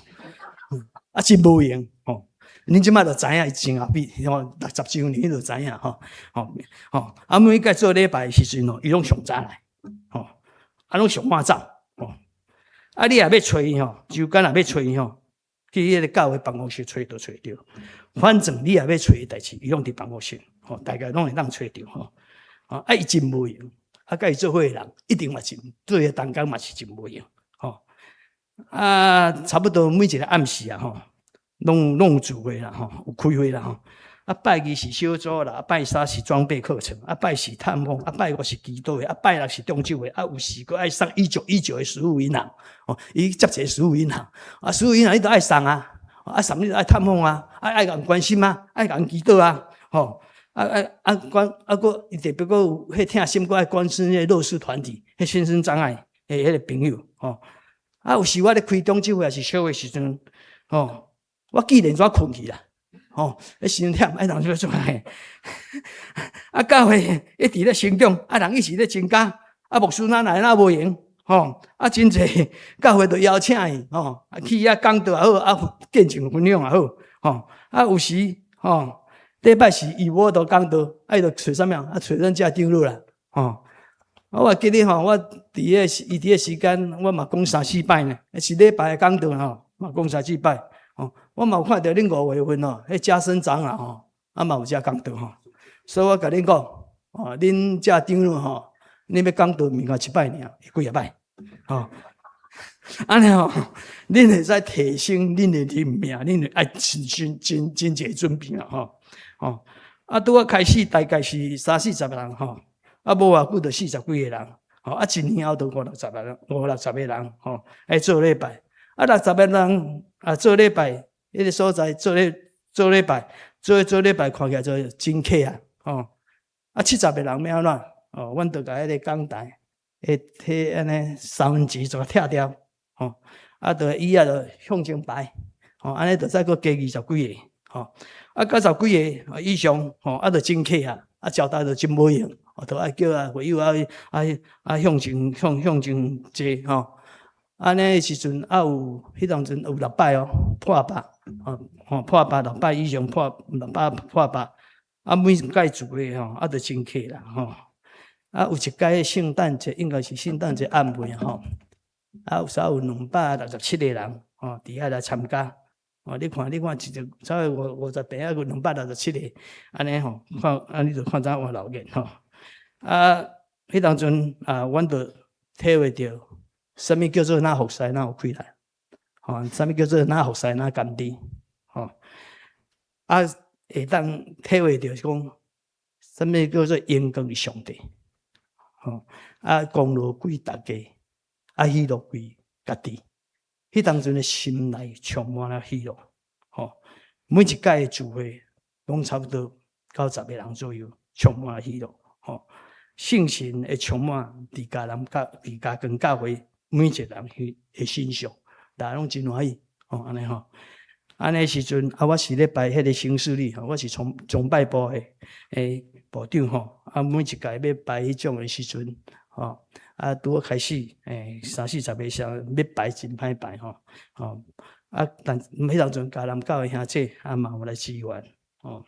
啊，真無閒，吼。恁這擺就知影伊真𠢕變，吼，60週年就知影，吼，吼，吼，啊，每屆做禮拜的時陣吼，伊攏上早來，吼，啊，攏上晚走，吼，啊，你若欲揣伊吼，周間若欲揣伊吼，去彼个教會辦公室揣都揣著，反正你若欲揣伊代誌，伊攏佇辦公室，吼，大概攏會當揣著，吼，啊，伊真無閒，啊，佮伊做伙的人一定嘛真，做伙同工嘛是真無閒，吼，啊，差不多每一個暗時啊，吼，攏有聚會啦，吼，有開會啦，吼。啊，拜二是小組啦，啊，拜三是裝備課程，啊，拜四探訪，啊，拜五是祈禱會，啊，拜六是中晝會，啊，有時閣愛送1919的食物銀行，哦，伊接一個食物銀行，啊，食物銀行你都愛送啊，啊，送你都愛探訪啊，啊，愛共人關心啊，愛共人祈禱啊，吼，啊啊啊關啊，閣伊特別閣有彼疼心，閣愛關心彼個弱勢團體，彼身心障礙的彼個朋友，吼，啊，有時我咧開中晝會抑是小會時陣，吼，我既然怎睏去啦，吼，彼傷忝，愛人就做嘿，啊，教會一直咧成長，啊，人一直咧增加，啊，牧師哪來哪無閒，吼，啊，真濟教會就邀請伊，吼，啊，去遐講道也好，啊，見證分享也好，吼，啊，有時，吼，禮拜四伊無法度講道，啊，伊就揣啥物啊？揣咱遮長老啦，吼，啊，我記得吼，我佇個伊佇個時間，我嘛講三四擺呢，是禮拜講道吼，嘛講三四擺。吼，我嘛有看著恁5月份吼，彼家生長老吼，啊嘛有遮講道吼，所以我共恁講，哦，恁遮長老吼，恁欲講道物件一擺爾，會幾仔擺，吼，按呢吼，恁會使提升恁的靈命，恁會愛真真真真濟準備啦吼，吼，啊，拄仔開始大概是三四十人吼，啊，無偌久就四十幾個人，吼，啊，一年後就五六十個人，五六十個人，吼，愛做禮拜。啊，六十個人啊，做禮拜，彼個所在做禮拜，做禮拜，看起來就真客啊，吼！啊，70個人欲按怎？哦，阮就共彼個講台，會提按呢三分之一就拆掉，吼！啊，就椅仔就向前排，吼，按呢就再閣加二十幾個，吼！啊，九十幾個以上，吼，啊，就真客啊，啊，招待就真無閒，就愛叫啊會友啊啊啊向前向前坐，吼。按呢時陣啊有，彼當陣有六擺哦，破百，吼吼破百六擺以上破六百破百，啊每屆聚會吼，啊就真客啦吼。啊有一屆聖誕節，應該是聖誕節暗暝吼，啊有啥有267個人吼，佇遐來參加。哦，你看你看一個差不多五十平啊，有267個，按呢吼，看啊你就看知影偌熱鬧吼。啊，彼當陣啊，阮就體會著。啥物叫做若服侍若有氣力？吼，啥物叫做若服侍若甘甜？吼，啊，會當體會著講，啥物叫做榮光上帝？吼，啊，功勞歸大家，啊，喜樂歸家己。彼當陣的心內充滿了喜樂。吼，每一屆的聚會攏差不多90個人左右，充滿喜樂。吼，聖神會充滿佇迦南教、佇嘉光教會。每一個人去的身上，大家攏真歡喜，吼，按呢吼，按呢時陣啊，我是咧排彼個行事曆吼，我是從崇拜部的部長吼，啊，每一屆欲排彼種的時陣，吼，啊，拄好開始，三四十個時欲排真歹排吼，吼，啊，但彼當陣迦南教會兄姐啊嘛有來支援，吼，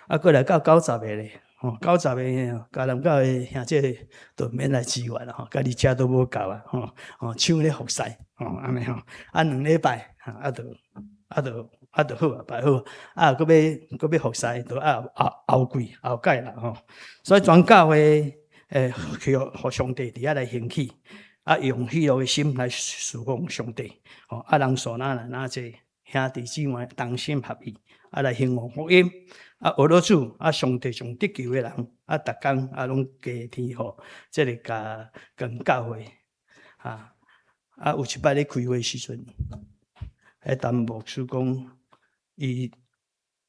啊，過來到九十個咧。吼，九十個迦南教會兄姐都免來支援啦，吼，家己車都無夠啊，吼，吼，搶咧服侍，吼，按呢吼，啊，2禮拜，啊，就啊，就啊，就好啊，排好，啊，閣欲服侍，就啊後後季後屆啦，吼，所以全教會去予上帝佇遐來興起，啊，用喜樂的心來侍奉上帝，吼，啊，人數若來若濟，兄弟姊妹同心合意，啊，來興旺福音，啊，學了主，啊，上帝上得救的人，啊，逐工啊，攏加添予這个嘉光教會，啊，啊，有一擺咧開會時陣，彼陳牧師講，伊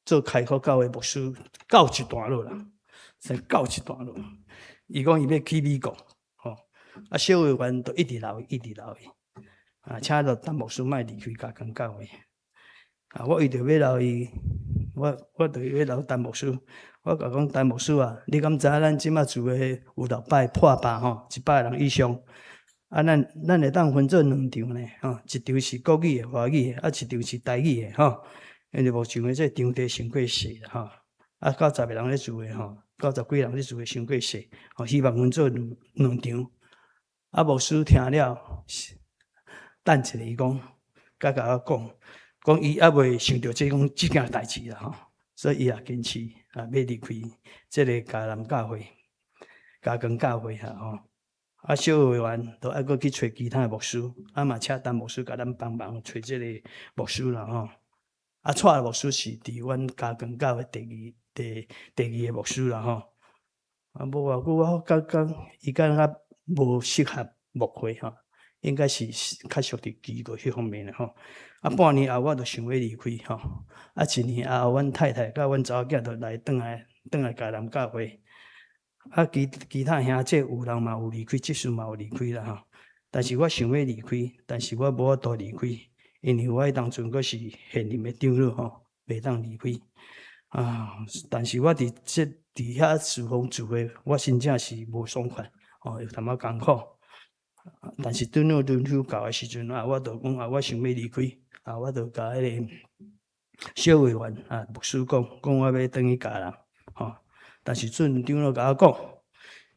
做開福教會牧師告一段落啦，先告一段落。伊講伊欲去美國，吼，啊，小會員就一直留，一直留伊，啊，請著陳牧師莫離開嘉光教會。啊，我為著欲留伊，我就欲留陳牧師。我共講陳牧師啊，你敢知影咱這馬聚會有六擺破百吼，100人以上。啊，咱會當分做兩場呢，吼，一場是國語的、華語的，啊，一場是台語的，吼。因為目前的這場地傷過細啦，吼。啊，90個人咧聚會吼，90幾人咧聚會傷過細，吼，希望分做兩場。啊，牧師聽了，等一下伊講，佮共我講，講伊猶未想著這講這件代誌啦，吼，所以伊也堅持啊，欲離開這个嘉南教會、嘉光教會哈，吼。啊，小會員都愛閣去揣其他的牧師，啊嘛請陳牧師共咱幫忙揣這个牧師啦，吼。啊，蔡牧師是佇阮嘉光教會第二個牧師啦，吼。啊，無偌久我感覺伊敢若無適合牧會吼，應該是較屬佇機構彼方面的吼。啊，半年後我就想欲離開吼。啊，一年後，阮太太佮阮查某囝就來轉來轉來嘉南教會。啊，其他兄弟有人嘛有離開，執事嘛有離開啦吼。但是我想欲離開，但是我無法度離開，因為我彼當陣閣是現任的長老吼，袂當離開。啊，但是我佇這佇遐侍奉聚會，我真正是無爽快，哦，有淡薄艱苦。但是長老輪休到的時陣啊，我就講啊，我想欲離開，啊，我就共彼个小會員啊牧師講，講我欲轉去嘉南，吼。但是陣長老共我講，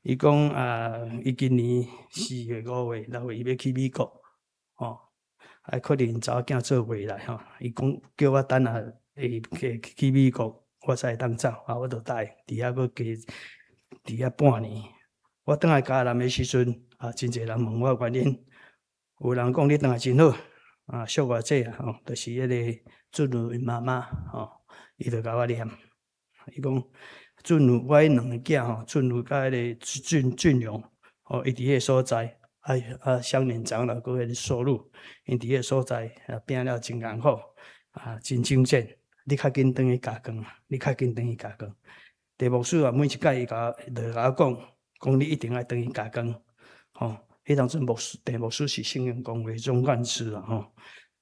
伊講啊，伊今年4月、5月、6月，伊欲去美國，吼，啊，可能查某囝做袂來吼。伊講叫我等下會去美國，我才會當走，啊，我就答應，佇遐閣加佇遐半年。我轉來嘉南的時陣，啊，真濟人問我原因，有人講你轉來真好，啊，小我姐啊，吼，就是彼个俊如𪜶媽媽，吼，伊就共我念，伊講俊如我彼兩个囝吼，俊如佮彼个俊俊榮，吼，伊佇彼个所在，啊啊，湘年長老閣彼个收入，𪜶佇彼个所在啊，拼了真艱苦，啊，真精進，你較緊轉去嘉光，你較緊轉去嘉光。鄭牧師啊，每一擺伊共就共我講，講你一定愛轉去嘉光，吼。彼當陣牧師，鄭牧師是聖經公會總幹事啦，吼。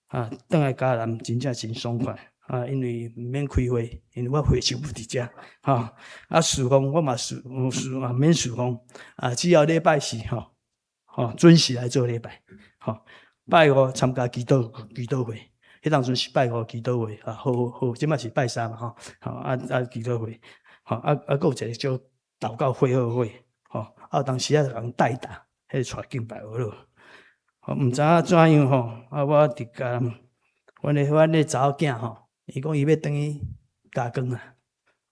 啊，轉來嘉南真正真爽快，啊，因為毋免開會，因為我會場無佇遮，吼。啊，侍奉我嘛侍侍嘛免侍奉，啊，只要禮拜四吼，吼準時來做禮拜，吼。拜五參加祈禱會，彼當陣是拜五祈禱會，啊，好好，這擺是拜三嘛，吼，吼啊啊祈禱會，吼啊啊，閣有一個叫禱告會後會，吼，啊有當時啊共人代打，彼個帶敬拜學咯。吼，毋知影怎樣吼，啊，我佇嘉，阮的查某囝吼，伊講伊欲轉去嘉光啊，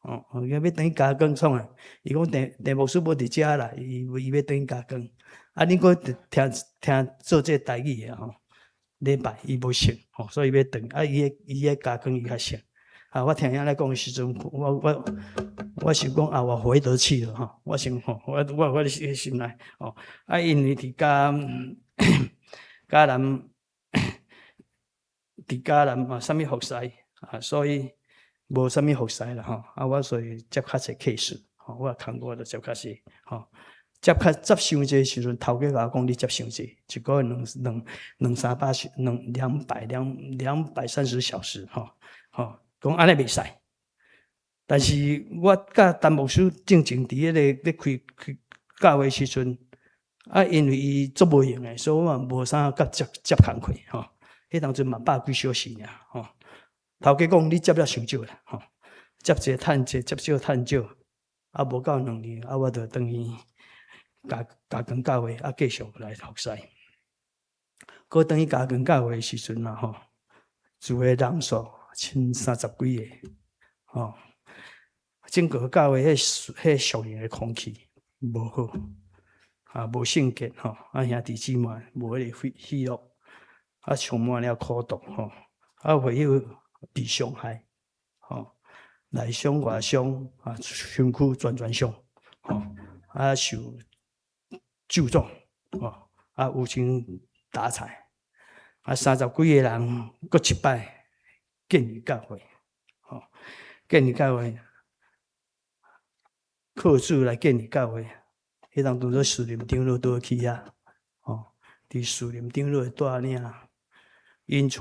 吼，伊講欲轉去嘉光創啊？伊講鄭鄭牧師無佇遮啦，伊欲轉去嘉光。啊，恁閣聽聽做這個台語的吼，禮拜伊無熟，吼，所以欲轉。啊，伊的嘉光伊較熟。啊，我聽伊按呢講的時陣，我想講啊，我回得去了吼，我想吼，我的心內吼，啊，因為佇嘉南佇嘉南嘛，啥物服侍啊，所以無啥物服侍啦吼。啊，我所以接較濟 case，吼，我工課就接較濟，吼，接較接傷濟時陣，頭家共我講你接傷濟，一個月兩兩兩三百小兩兩百兩230小時，吼吼，講按呢袂使。但是我佮陳牧師進前佇彼個咧開開教會時陣，啊，因為伊足無閒的，所以我嘛無啥佮接接工課，吼。彼當陣嘛百幾小時爾，吼。頭家講你接了傷少啦，吼，接濟趁濟，接少趁少，啊，無夠2年，啊，我就轉去嘉光教會，啊，繼續來服侍。閣轉去嘉光教會的時陣啊，吼，聚會人數賰30幾个，吼。整個教會彼彼屬靈的空氣無好，啊，無聖潔吼，啊兄弟姊妹無彼个喜樂，啊充滿了苦毒吼，啊會友被傷害，吼，內傷外傷，啊身軀全全傷，吼，啊受咒詛，吼，啊無精打采，啊三十幾個人閣一擺建立教會，吼，建立教會，靠主來建立教會。彼當陣做樹林長老拄去遐，吼，佇樹林長老的帶領引帶，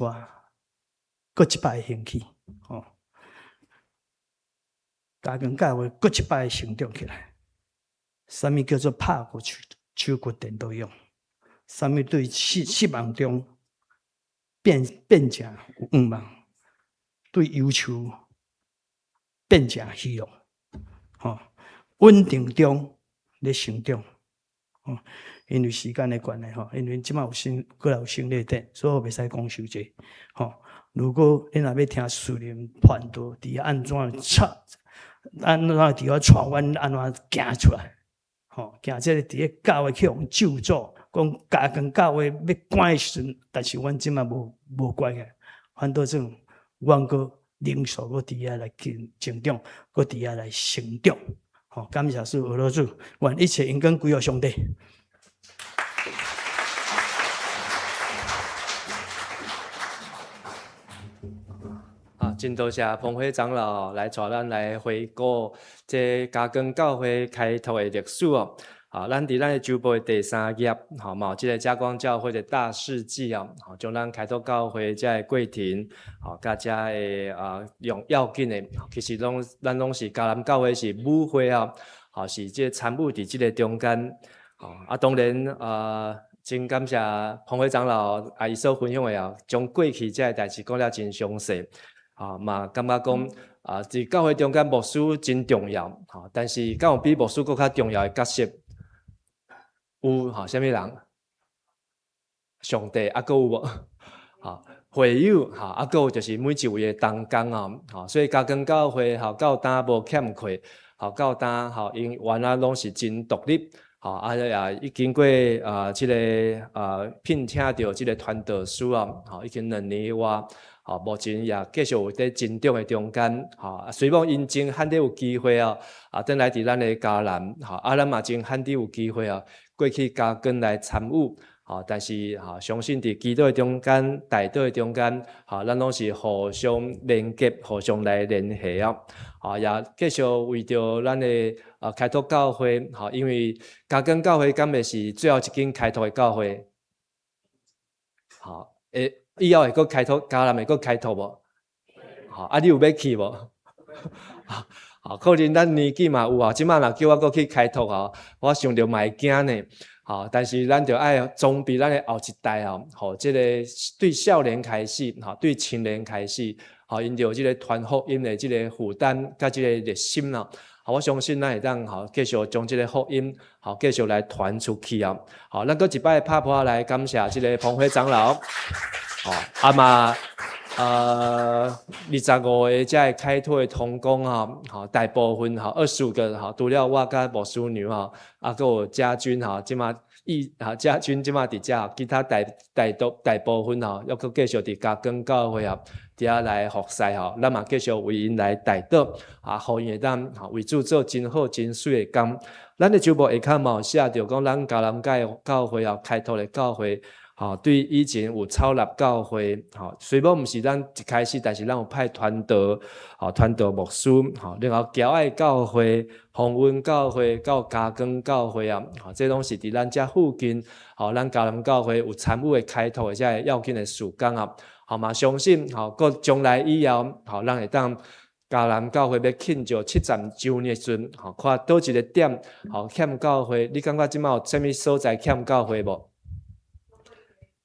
閣一擺興起，吼，嘉光教會閣一擺成長起來。啥物叫做拍骨手手骨顛倒勇？啥物對失望中變成有向望？對憂愁變成希望？吼，穩定中咧成長，吼，因為時間的關係，吼，因為這擺有新，閣來有新熱點，所以我袂使講傷濟，吼。如果恁若欲聽樹林傳道佇按怎插，按怎佇遐帶阮按怎行出來，吼，行這个佇咧教會去予咒詛，講嘉光教會欲關的時陣，但是阮這擺無關嘅，反倒這種，阮閣靈數閣佇遐來成長，閣佇遐來成長。吼，感謝主，阿羅主，願一切榮光歸予上帝。啊，真多謝彭輝長老來帶咱來回顧這嘉光教會開拓的歷史哦。啊，咱佇咱的週報的第三頁，吼，嘛有這个嘉光教會的大事記哦，吼，將咱開拓教會這个過程，吼，佮這个啊用要緊的，其實攏咱攏是嘉南教會是母會啊，吼，是這个參與佇這个中間，吼，啊，當然啊，真感謝彭會長老啊，伊所分享的啊，將過去這个代誌講了真詳細，啊，嘛感覺講啊，佇教會中間牧師真重要，吼，但是敢有比牧師閣較重要的角色？有吼，啥物人？上帝啊，閣有無？吼，會友吼，啊，閣有就是每一位的同工哦，吼，所以嘉光教會吼，到今無欠缺，吼，到今吼，𪜶原來攏是真獨立，吼，啊也已經過啊，這个啊聘請著這个傳道師啊，吼，已經2年外。吼，目前也繼續有佇成長的中間，吼，雖罔𪜶真罕得有機會哦，啊，轉來佇咱的嘉南，吼，啊，咱嘛真罕得有機會哦，過去嘉光來參與，吼，但是吼，相信佇祈禱的中間、代禱的中間，吼，咱攏是互相連結、互相來聯繫哦，吼，也繼續為著咱的啊開拓教會，吼，因為嘉光教會敢會是最後一間開拓的教會？吼，會。以後會閣開拓，嘉南會閣開拓無？吼，啊，你有欲去無？吼，可能咱年紀嘛有啊，這擺若叫我閣去開拓吼，我想著嘛會驚呢。吼，但是咱著愛裝備咱的後一代哦，予這个對少年開始，吼，對青年開始，予𪜶著有這个傳福音的這个負擔佮這个熱心啦。我相信咱會當吼繼續將這个福音吼繼續來傳出去啊！好，咱閣一擺拍噗仔來感謝這个彭輝長老。吼，啊嘛，25个這个開拓的同工吼，吼大部分吼25個吼，除了我佮牧師娘吼，啊，閣有家軍吼，這馬伊吼家軍這馬佇遮，其他大大多大部分吼，猶閣繼續佇嘉光教會啊。佇遐來服侍吼，咱嘛繼續為𪜶來代禱，啊，予𪜶會當吼為主做真好真媠的工。咱的週報下跤嘛有寫著講，咱嘉南教會啊，開拓的教會，吼，對以前有草立教會，吼，雖罔毋是咱一開始，但是咱有派傳道，吼，傳道牧師，吼，然後僑愛教會、鴻恩教會到嘉光教會啊，吼，這攏是佇咱遮附近，吼，咱嘉南教會有參與的開拓的這个要緊的事工啊。好嘛，相信吼，閣將來以後，吼，咱會當嘉南教會欲慶祝70週年的時陣，吼，看佗一个點，吼，欠教會，你感覺這馬有啥物所在欠教會無？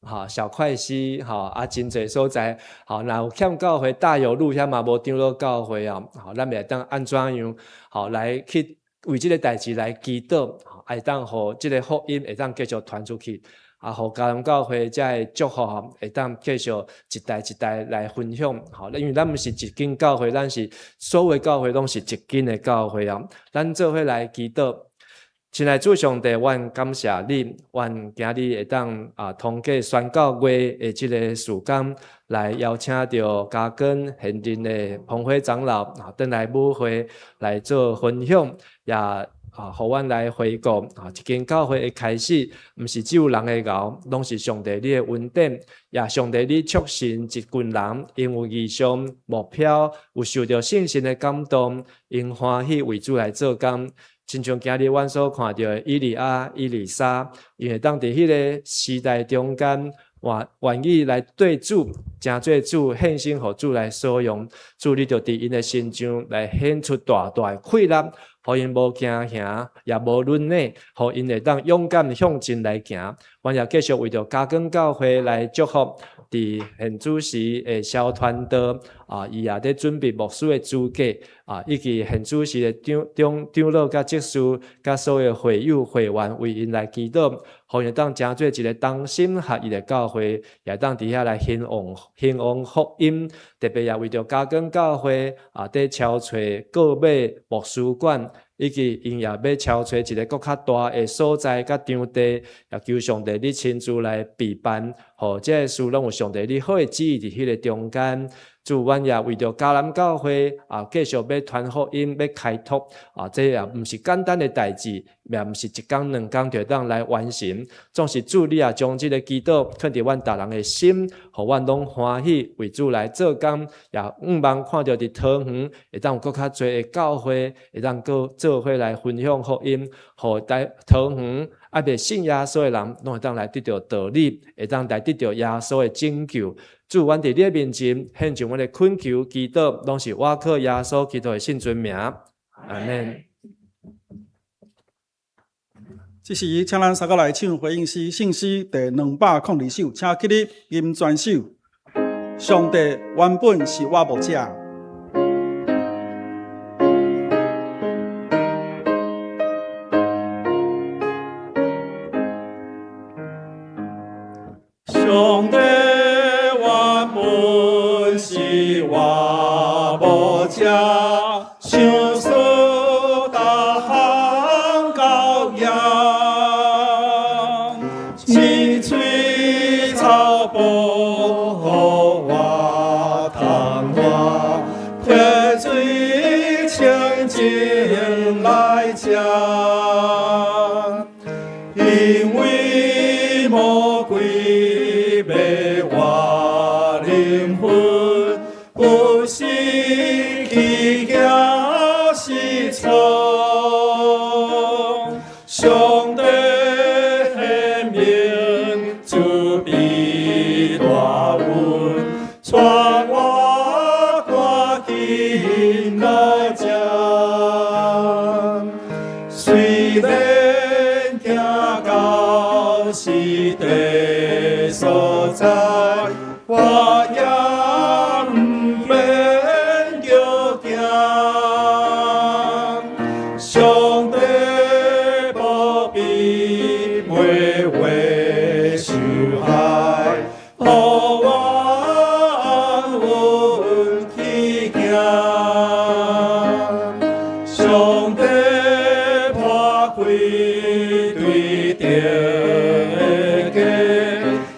吼，小塊溪，吼，啊，真濟所在，吼，若有欠教會，大有路遐嘛無長老教會啊，吼，咱會當按怎樣，吼，來去為這个代誌來祈禱，會當予這个福音會當繼續傳出去。啊，予嘉南教會這个祝福吼，會當繼續一代一代來分享吼。因為咱毋是一間教會，咱是所有教會攏是一間的教會啊。咱做伙來祈禱，親愛主上帝，阮感謝你，阮今日會當啊通過宣教月的這个時間，來邀請著嘉根現任的彭輝長老啊，轉來母會來做分享，也啊，予阮來回顧啊，一間教會的開始，毋是只有人的𠢕，攏是上帝你的恩典，也上帝你促成一群人，𪜶有異象目標，有受著聖神的感動，𪜶歡喜為主來做工。親像今日阮所看著的以利亞、以利沙，𪜶會當佇彼个時代中間，願願意來對主，成做主獻身，予主來使用。主你就佇𪜶的身上來顯出大大的氣力，予𪜶無驚嚇，也無軟弱，予𪜶會當勇敢向前來行。阮也繼續為著嘉根教會來祝福，佇現主時的蕭傳道啊，伊也佇準備牧師的資格啊，以及現主時的長長長老佮執事佮所有會友會員為𪜶來祈禱，予𪜶當成做一个同心合意的教會，也當佇遐來興旺興旺福音。特別也為著嘉根教會啊，佇籌措購買牧師館，以及𪜶也欲籌措一个閣較大的所在佮場地，也求上帝你親自來備辦，予這个事攏有上帝你好的旨意佇彼个中間。主，阮也為著迦南教會啊，繼續欲傳福音，欲開拓啊，這也毋是簡單的代誌，也毋是一工兩工就當來完成。總是主，你也將這个祈禱囥佇阮逐人的心，予阮攏歡喜為主來做工，也向望看著佇桃園會當有閣較濟的教會，會當閣做伙來分享福音，予台桃園猶未信耶穌的人，攏會當來得著道理，會當來得著耶穌的拯救。主，阮佇你的面前獻上阮的懇求、祈禱，攏是倚靠耶穌基督的聖尊名。阿們。這時，請咱三個來唱回應詩，聖詩第202首，請起立吟全首。上帝原本是我牧者。上帝原本是我牧者，想使逐項教養，青翠草埔予我通活，溪水清淨來食。因為魔鬼欲我靈魂，不是去驚失措。上帝顯明慈悲大恩，帶我趕緊來這。雖然行到死地所在，我也毋免著驚。上帝保庇袂會受害，予我安穩去行。上帝破開對頂的結，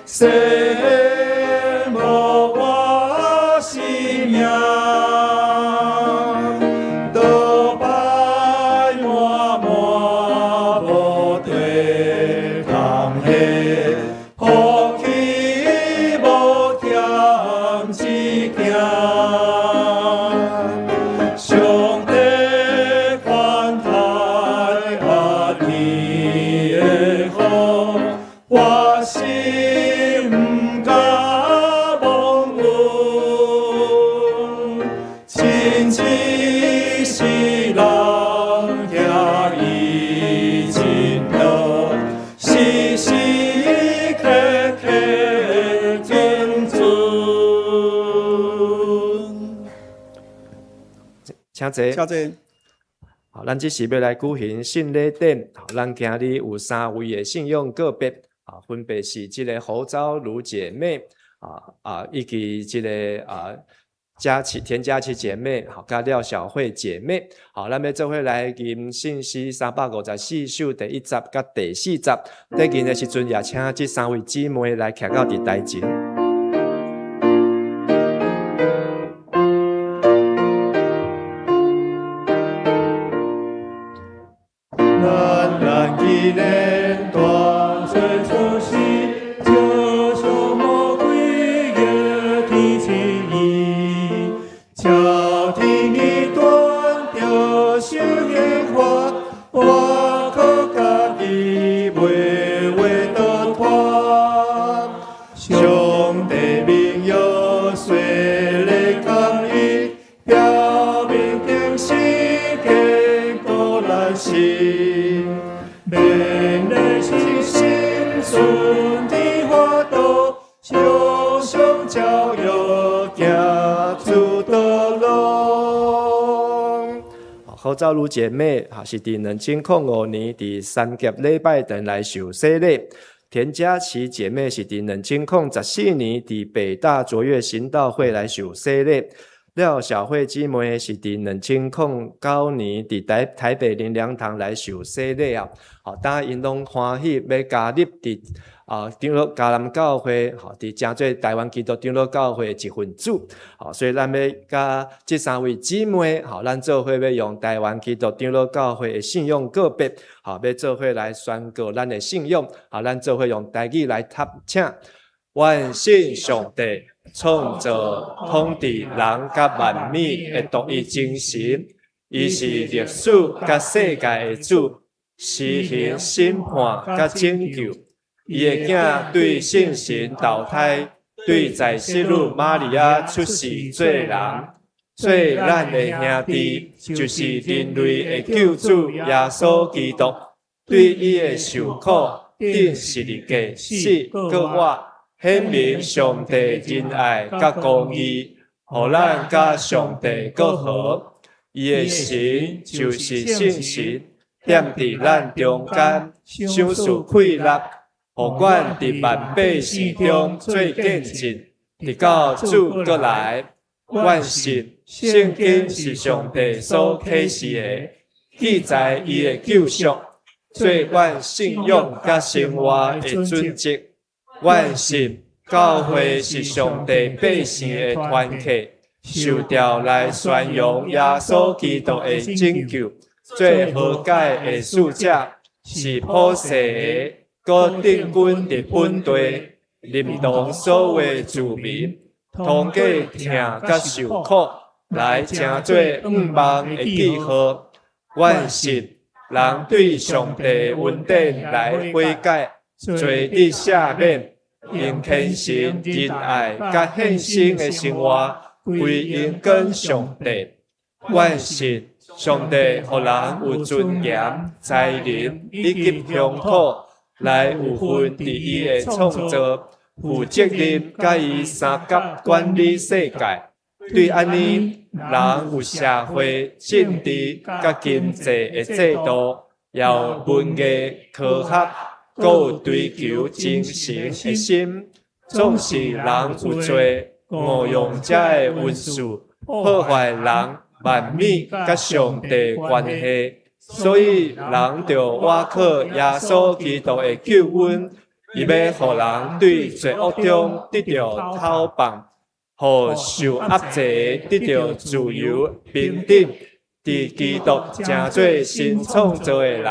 洗抹我生命，倒擺滿滿無地通下，福氣無欠一件。上帝寬待阿你的好，我心毋敢忘恩。親一世人行伊真路，時時刻刻敬尊。請坐。請坐。好，咱這時欲來舉行聖禮典。好，咱今日有三位的信仰告別，啊，分別是這个侯昭如姐妹，啊啊，以及這个啊佳琪田佳琪姐妹，好，佮廖小慧姐妹，好，咱欲做伙來吟信詩354首第一節佮第四節。咧吟的時陣，也請這三位姊妹來徛到佇臺前。咱紀念大做出世，就像魔鬼的天旨意，朝天的端著受刑罚，我靠家己袂话得脫。上帝明約洗禮公義，表明定時堅固咱心。免禮信心順的法度，常常照耀行主道路。何昭如姐妹，是佇2005年佇三峽禮拜堂來受洗禮。田佳琪姐妹是佇2014年佇北大卓越行道會來受洗禮。廖小慧姊妹是佇2009年佇台北靈糧堂來受洗禮啊。好，當𪜶攏歡喜欲加入佇長老迦南教會，吼，佇成做台灣基督長老教會的一份子。好，所以咱欲佮這三位姊妹，吼，咱做伙欲用台灣基督長老教會的信仰告白，吼，欲做伙來宣告咱的信仰，好，咱做伙用台語來讀，請。願信上帝創造統治人佮萬物的獨一真神，伊是歷史佮世界的主，施行審判佮拯救。伊的囝對聖神投胎，對在聖女瑪利亞出世做人，做咱的兄弟，就是人類的救主耶穌基督。對伊的受苦、釘十字架、死、復活，顯明上帝仁愛佮公義，予咱佮上帝閣和。伊的神就是聖神，踮佇咱中間，賞賜氣力，予阮佇萬百姓中做見證，直到主閣來。阮信聖經是上帝所啟示的，記載伊的救贖，做阮信仰佮生活的準則。阮信教會是上帝百姓的團體，受召來宣揚耶穌基督的拯救，做和解的使者，是普世的，閣定根佇本地，臨同所有子民，通過疼佮受苦，來成做向望的記號。阮信人對上帝恩典來悔改，罪得赦免，用虔誠、仁愛佮獻身的生活歸榮給上帝。阮信上帝予人有尊嚴、才能以及鄉土，來有份佇伊的創造，負責任佮伊相佮管理世界。對按呢，人有社會、政治佮經濟的制度，也有文藝、科學，閣有追求精神的心。總是人有罪，誤用這个恩賜，破壞人萬物佮上帝關係，所以人著倚靠耶穌基督的救恩，伊欲予人對罪惡中得著釋放，予受壓制的得著自由平等。佇基督成做新創造的人，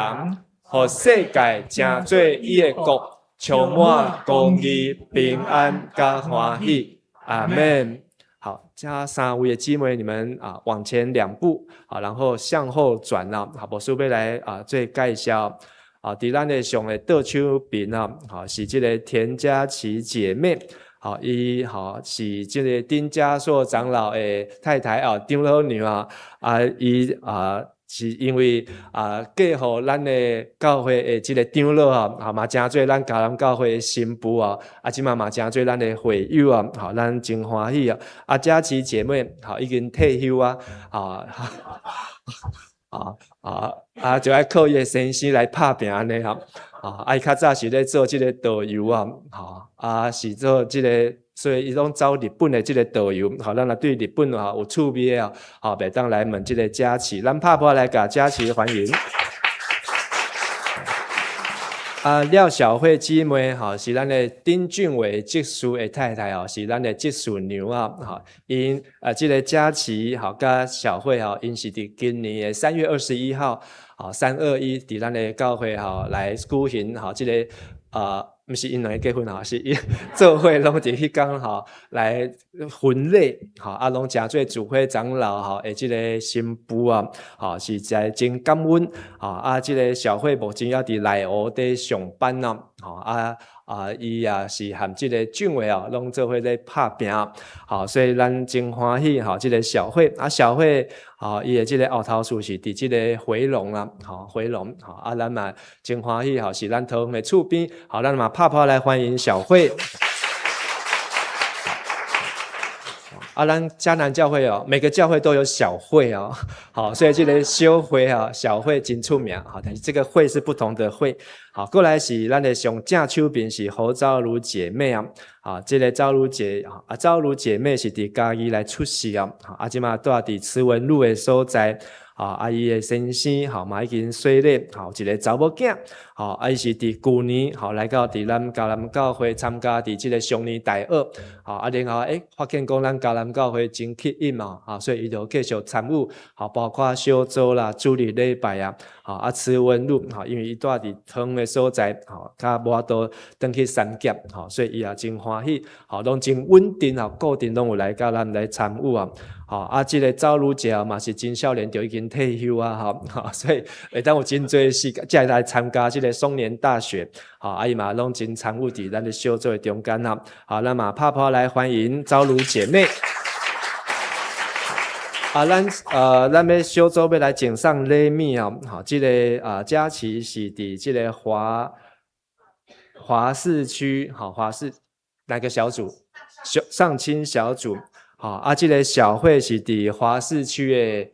予世界成做伊的國，充滿公義、平安佮歡喜。阿們。好，這三位的姊妹，你們往前兩步，好，然後向後轉啦。好，牧師欲來做介紹。啊，佇咱的上的倒手邊啊，好，是這个田佳琪姐妹。好，伊好是這个丁家碩長老的太太啊，長老娘啊，伊是因為嫁予咱的教會的這个長老啊，嘛成做咱迦南教會的新婦啊，這馬嘛成做咱的會友啊，好，咱真歡喜啊。佳琪姐妹，好，已經退休啊，就愛靠伊的先生來拍拚按呢吼，伊較早是咧做這个導遊啊，是做這个。所以伊攏走日本的這个導遊，吼，咱若對日本吼有趣味的吼，袂當來問這个佳琪，咱拍破來共佳琪歡迎。啊，廖小慧姊妹吼，是咱的丁俊偉執事的太太吼，是咱的執事娘啊，吼，𪜶啊，這个佳琪吼，佮小慧吼，𪜶是佇今年的3月21號，吼，321佇咱的教會吼來舉行吼，這个啊，毋是𪜶兩个結婚吼，是𪜶做伙攏佇彼工吼來婚禮吼，啊，攏誠做主會長老吼的這个新婦啊，吼，實在真感恩吼，啊，這个小慧目前猶佇內湖佇上班啊，吼啊啊，伊也是和這个俊偉哦，攏做伙咧拍拚，吼，所以咱真歡喜吼，這个小慧啊，小慧吼，伊的這个後頭厝是佇這个回龍啊，吼，回龍，吼，啊，咱嘛真歡喜吼，是咱桃園的厝邊，好，咱嘛拍破來歡迎小慧。啊，咱迦南教會哦，每個教會都有小會哦，好，所以這个小會啊，小會真出名，好，但是這個會是不同的會。好，過來是咱的上正手邊是侯昭如姐妹啊，好，這个昭如姐啊，昭如姐妹是佇嘉義來出世啊，啊，這馬住佇慈文路的所在。啊，啊，伊的先生吼嘛已經洗禮，吼一个查某囝，吼啊，伊是佇舊年吼來到佇咱迦南教會參加佇這个松年大學，吼啊，然後發現講咱迦南教會真吸引嘛，啊，所以伊就繼續參與，吼包括小組啦、主日禮拜啊，吼啊，慈文路，吼因為伊住佇遠的所在，吼較無法度轉去三峽，吼所以伊也真歡喜，吼攏真穩定，吼固定攏有來佮咱來參與啊。吼啊，這个趙如姐嘛是真少年就已經退休啊，吼，吼，所以會當有真濟時間才來參加這个松年大學，吼，啊，伊嘛攏真參與佇咱的小組的中間啊，好，咱嘛拍破來歡迎趙如姐妹。啊，咱欲小組欲來贈送禮物啊，吼，這个啊，佳琪是佇這个華市區，吼，華市哪個小組？小上清小組。吼，啊，這个小慧是佇華市區的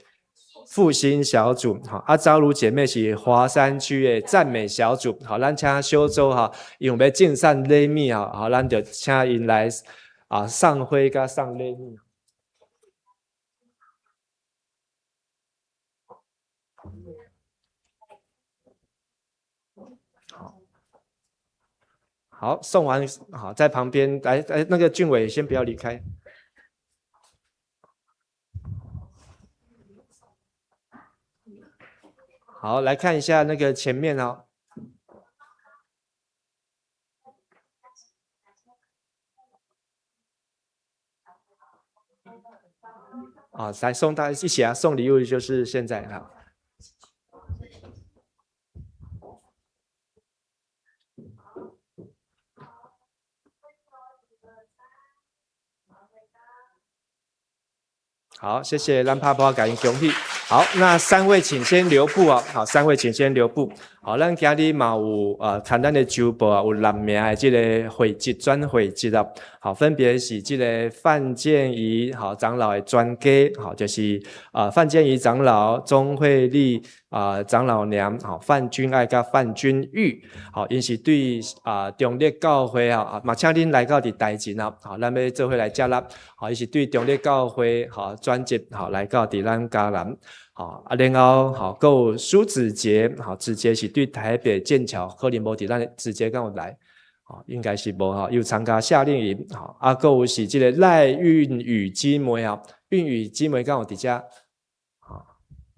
復興小組，吼，啊，昭如姐妹是華山區的讚美小組，好，咱請小組吼，因為欲贈送禮物吼，好，咱就請𪜶來啊送花佮送禮物。好，好，送完，好，在旁邊來，來，那個俊偉先不要離開。好，來看一下那個前面哦。啊，來送大家一起啊，送禮物就是現在哈。好，謝謝咱拍破共𪜶恭喜。好，那三位請先留步哦。好，三位請先留步。好，咱今日嘛有簡單的周報啊，有六名的這个會籍轉會籍啊。好，分別是這个范建儀好長老的專家，好，就是范建儀長老、鍾慧麗啊長老娘，好，范君愛佮范君玉，好，𪜶是對啊中壢教會啊，嘛請恁來到佇台前啊，好，咱欲做伙來接納，好，伊是對中壢教會好轉職，好來到佇咱迦南。好啊，然後好，閣有蘇子傑，好，子傑是對台北劍橋，可能無佇咱子傑敢有來，好，應該是無吼，有參加夏令營，好，啊，閣有是這个賴韻宇姊妹啊，韻宇姊妹敢有佇遮，好，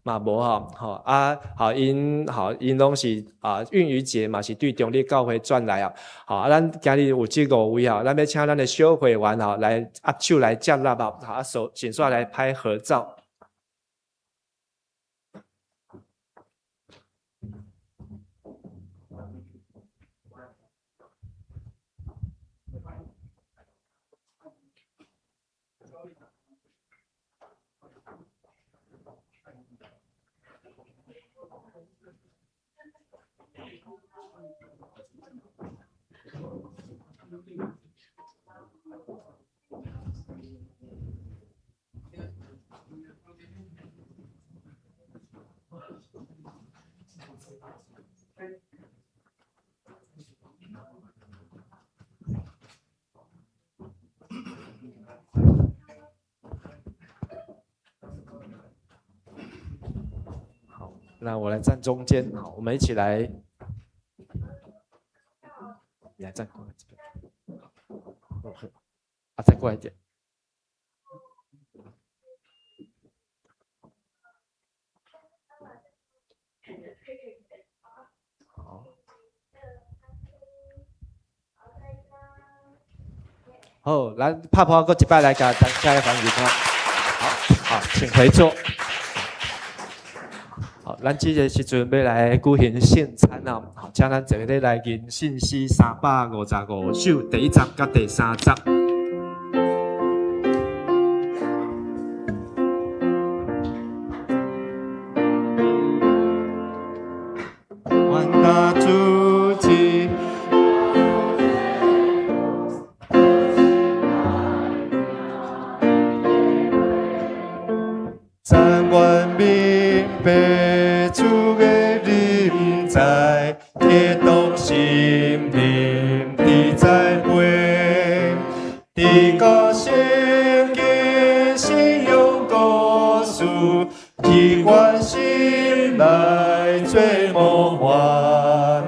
嘛無吼，好啊，好𪜶好𪜶攏是啊，韻宇姐嘛是對中壢教會轉來啊，好啊，咱今日有這五位啊，咱欲請咱的小會員吼來握手來接納啊，好啊，手先煞來拍合照。那我來站中間，好，我們一起來，你來站過來這邊，啊，再過來一點。好，好，咱拍破閣一擺來共大家歡迎啊！好，好，請回座。好，咱這個時陣欲來舉行聖餐啊！好，請咱坐咧來吟信詩355首第一節佮第三節。願大主旨。但願明白主的臨在，基督心靈佇在背，佇個聖經信仰故事，以關心來做模範，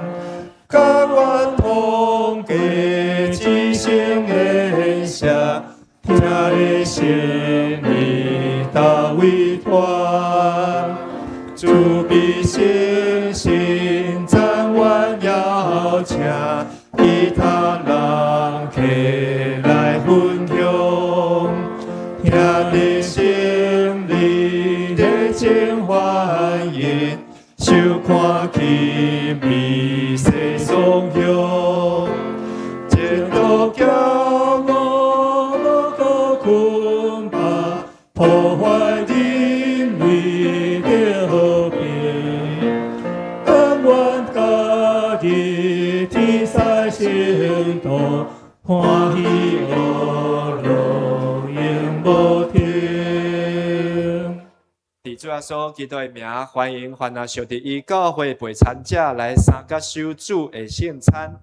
甘願通過一生的寫，聽的心靈大委託，主必信心讚願邀請其他人客來分享，兄弟心靈熱情歡迎，收看起美勢雙向，前途驕傲無顧捆綁，破壞人類的和平。甘願加入天使聖徒，歡喜樂樂永無停。佇主耶穌基督的名，歡迎凡若受佇伊教會陪餐者來相佮守主的聖餐。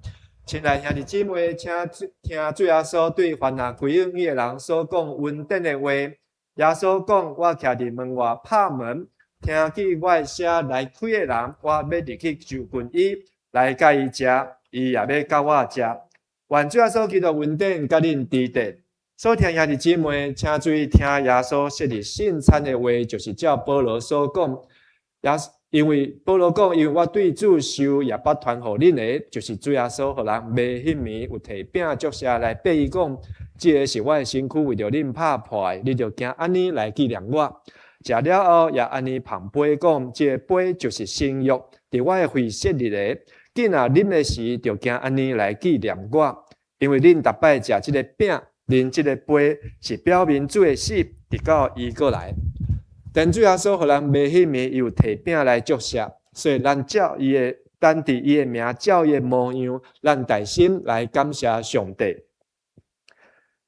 親愛兄弟姊妹，請聽主耶穌對凡若歸向伊的人所講恩典的話。耶穌講：我徛佇門外拍門，聽見我的聲來開的人，我欲入去就近伊，來佮伊食，伊也欲佮我食。願主耶穌基督恩典佮恁佇佇。所聽兄弟姊妹，請注意聽耶穌設立聖餐的話，就是照保羅所講。也因為保羅講，因為我對主受也捌傳予恁的，就是主耶穌予人賣彼暝，有提餅祝謝來擘伊講，這个是我的身軀，為著恁拍破的，你著行按呢來紀念我。食了後，也按呢捧杯講，這个杯就是新約，佇我的血設立的。囝若啉的時，著行按呢來紀念我，因為恁逐擺食這个餅，啉這个杯，是表明主的死，直到伊閣來。但主耶穌予人賣彼暝，伊有提餅來祝謝，所以咱照伊的，咱佇伊的名，照伊的模樣，咱大心來感謝上帝。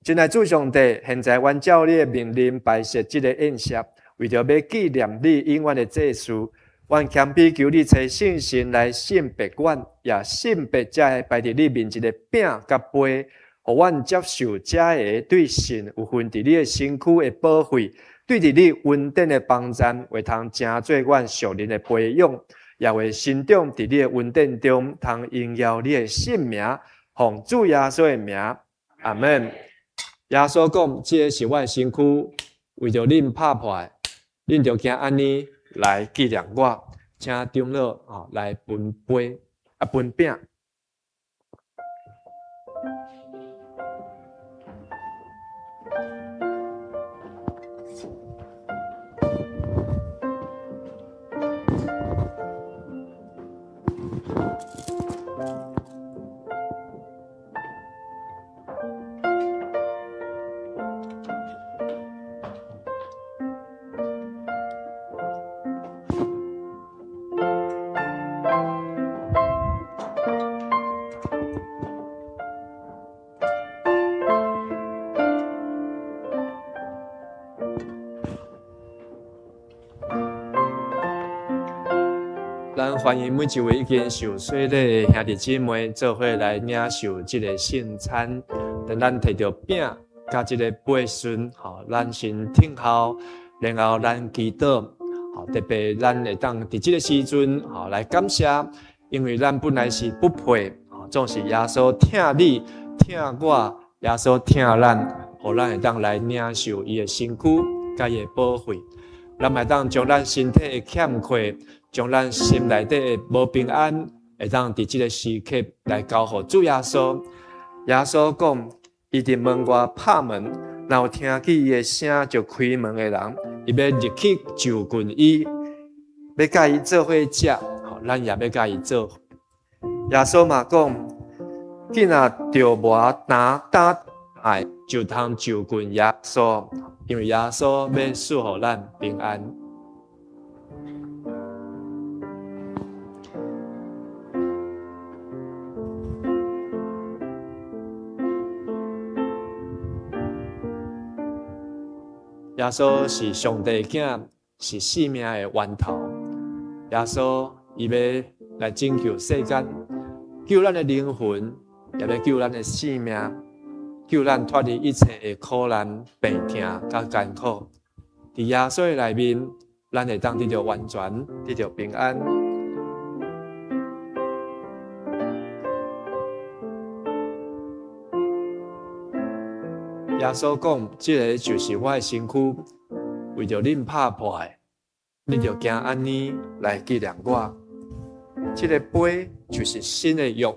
親愛主上帝，現在阮照你的命令擺設這个宴席，為著欲紀念你永遠的祭司，阮謙卑求你差聖神來聖別阮，也聖別這个擺佇你面前的餅佮杯，予阮接受這个對神有份佇你的身軀的寶血，對佇你恩典的幫贊，會通成做阮屬靈的培養，也會成長佇你的恩典中，通榮耀你的聖名，奉主耶穌的名，阿們。耶穌講：這个是我的身軀，為著恁拍破的，恁著行按呢來紀念我。請長老吼來分杯啊分餅。咱歡迎每一位已經受洗禮的兄弟姊妹，做伙來領受這个聖餐。當咱提著餅佮這个杯時，吼，咱先聽候，然後咱祈禱。吼，特別咱會當佇這个時陣，吼來感謝，因為咱本來是不配，吼，總是耶穌疼你、疼我，耶穌疼咱，予咱會當來領受伊的身軀佮伊的寶血。咱會當將咱身體的欠缺，將咱心內底的無平安，會當佇這个時刻來交予主耶穌。耶穌講，伊佇門外拍門，若有聽見伊的聲就開門的人，伊欲入去就近伊，欲佮伊做伙食，吼，咱也欲佮伊做。耶穌嘛講，囝若著無擔擔愛，就通就近耶穌，因為耶穌欲賜予咱平安。耶穌是上帝的囝，是生命的源頭。耶穌伊欲來拯救世間，救咱的靈魂，也欲救咱的性命，救咱脫離一切的苦難、病痛佮艱苦。佇耶穌的內面，咱會當得著完全，得著平安。耶穌講：這个就是我的身軀，為著恁拍破的，恁著行按呢來紀念我。這个杯就是新的約，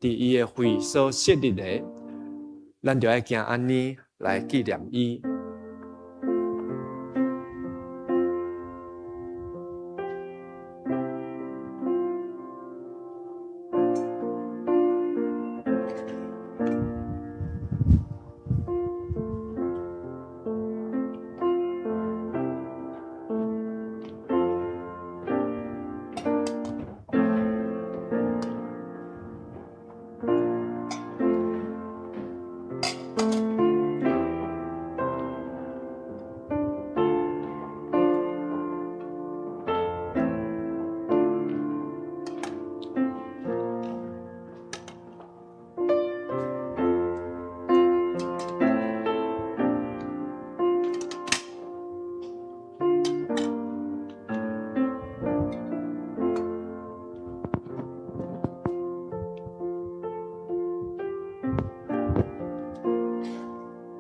佇伊的血所設立的，咱著愛行按呢來紀念伊。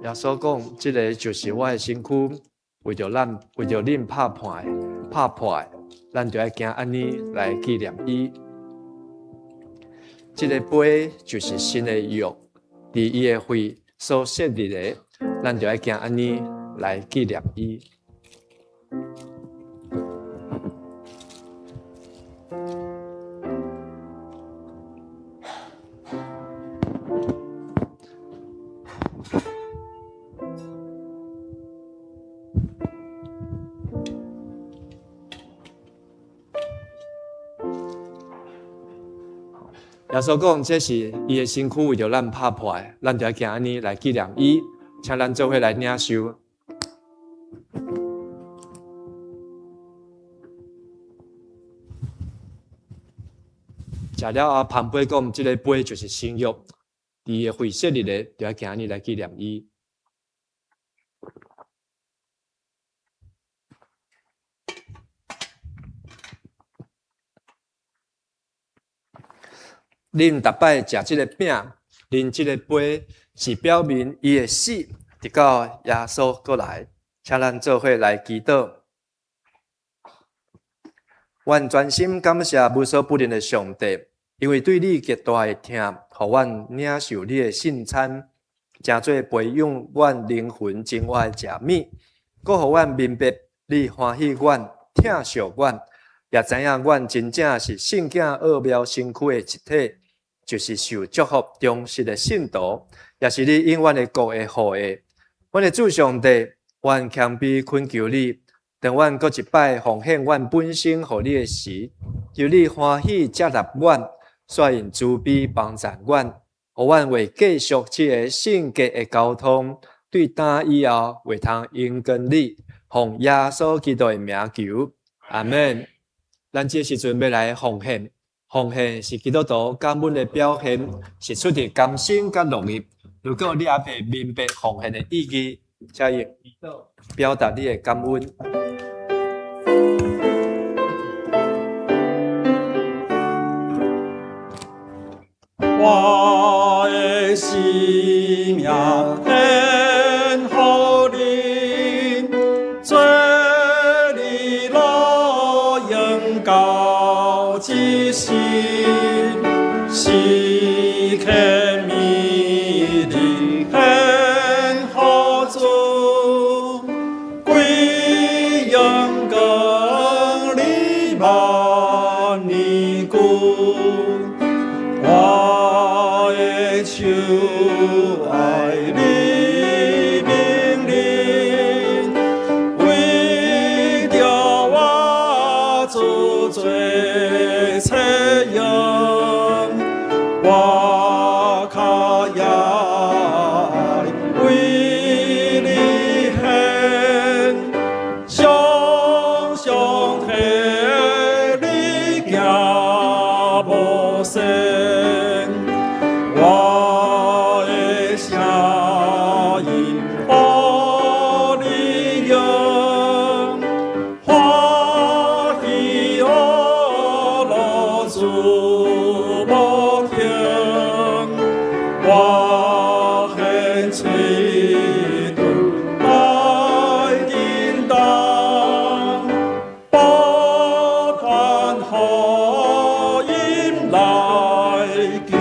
耶穌講：這个就是我的身軀，為著咱，為著恁拍破的，拍破的，咱就愛行按呢來紀念伊。這个杯就是新的約，佇伊的血所設立的，咱就愛行按呢來紀念伊。耶穌講，這是伊的身軀為著咱拍破的，咱就愛行按呢來紀念伊，請咱做伙來領受。食了後，捧杯講，這个杯就是新約，佇伊的血設立的，就愛行按呢來紀念伊。恁逐擺食這个餅，啉這個杯，是表明伊的死，直到耶穌閣來。請咱做伙來祈禱。阮專心感謝無所不能的上帝，因為對你極大的疼，予阮領受你的聖餐，成做培養阮靈魂真活的食物，閣予阮明白你歡喜阮、疼惜阮，也知影阮真正是聖囝奧妙身軀的一體，就是受祝福忠實的信徒，也是你永遠的國的後裔。阮的主上帝，阮謙卑懇求你，當阮閣一擺奉獻阮本身予你的時，求你歡喜接納阮，煞用慈悲幫贊阮，予阮會繼續這个聖潔的交通，對今以後會通榮光你，奉耶穌基督的名求，阿們。咱這時陣欲來奉獻，奉獻是基督徒感恩的表現，是出自甘心佮樂意。如果你猶未明白奉獻的意義，請用祈禱表達你的感恩。我的生命獻予你，做你路用到這世，時刻勉勵獻予主，歸榮光你萬年久。我的手愛你命令，為著我主做冊用，我較也愛為你獻，常常替你行無聲。我的聲音予你用，歡喜樂主無停，我獻喙唇來叮當，報傳福音來救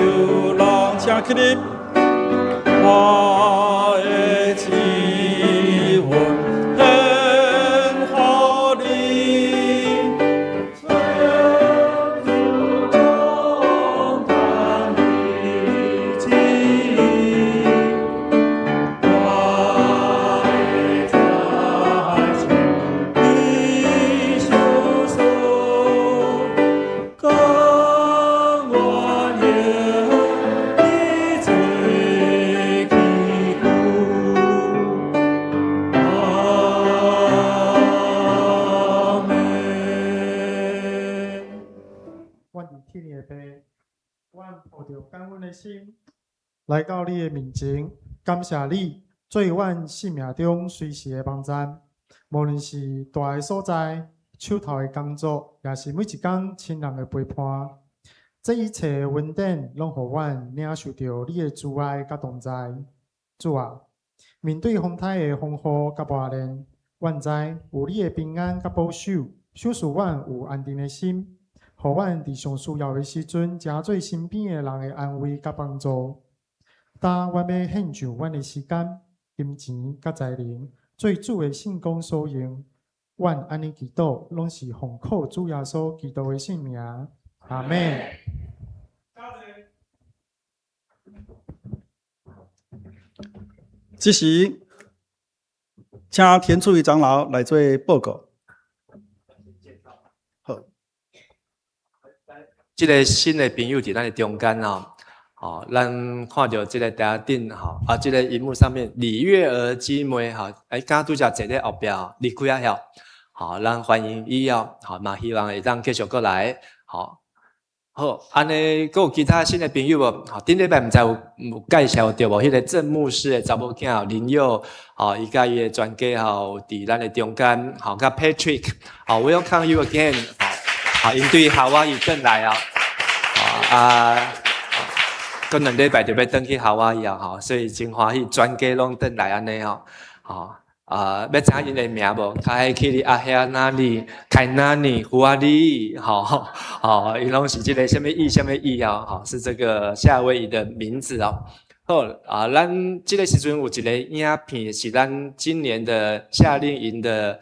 人，請起立。我的指紋獻予你，做中堂的旨意，我的才情已相送，甘願用你做器具。阿門。阮佇天的父，阮抱著感恩的心來到你的面前，感謝你做阮生命中隨時的幫贊。無論是蹛的所在、手頭的工作，抑是每一工親人的陪伴，這一切的恩典，攏予阮領受著你的慈愛佮同在。主啊，面對風颱的風雨佮磨練，阮知有你的平安佮保守，賞賜阮有安定的心，予阮佇上需要的時陣，成做身邊的人的安慰佮幫助。今阮欲獻上阮的時間、金錢佮才能，做主的聖工所用。阮按呢祈禱，攏是奉靠主耶穌基督的聖名。阿們。這時，請田處長老來做報告。好，這个新的朋友佇咱的中間哦，吼，咱看著這个台仔頂吼，啊，這个螢幕上面李月娥姊妹吼，欸，敢拄才坐咧後壁離開啊遐，吼，咱歡迎伊哦，吼，嘛希望會當繼續閣來，吼。好，按呢，閣有其他新的朋友無？吼，頂禮拜毋知有有介紹著無？彼个鄭牧師的查某囝林佑，吼，伊佮伊的全家吼，佇咱的中間，吼，佮 Patrick，吼，Welcome you again，吼，好，𪜶對夏威夷轉來啊，啊，閣兩禮拜就欲轉去夏威夷啊，吼，所以真歡喜，全家攏轉來按呢吼，吼。啊，欲知影𪜶的名無？卡彼去哩阿遐哪里，開哪里，胡阿里，吼吼，𪜶攏是這个啥物意，啥物意哦，吼，是這個夏威夷的名字哦。好啊，咱這个時陣有一个影片是咱今年的夏令營的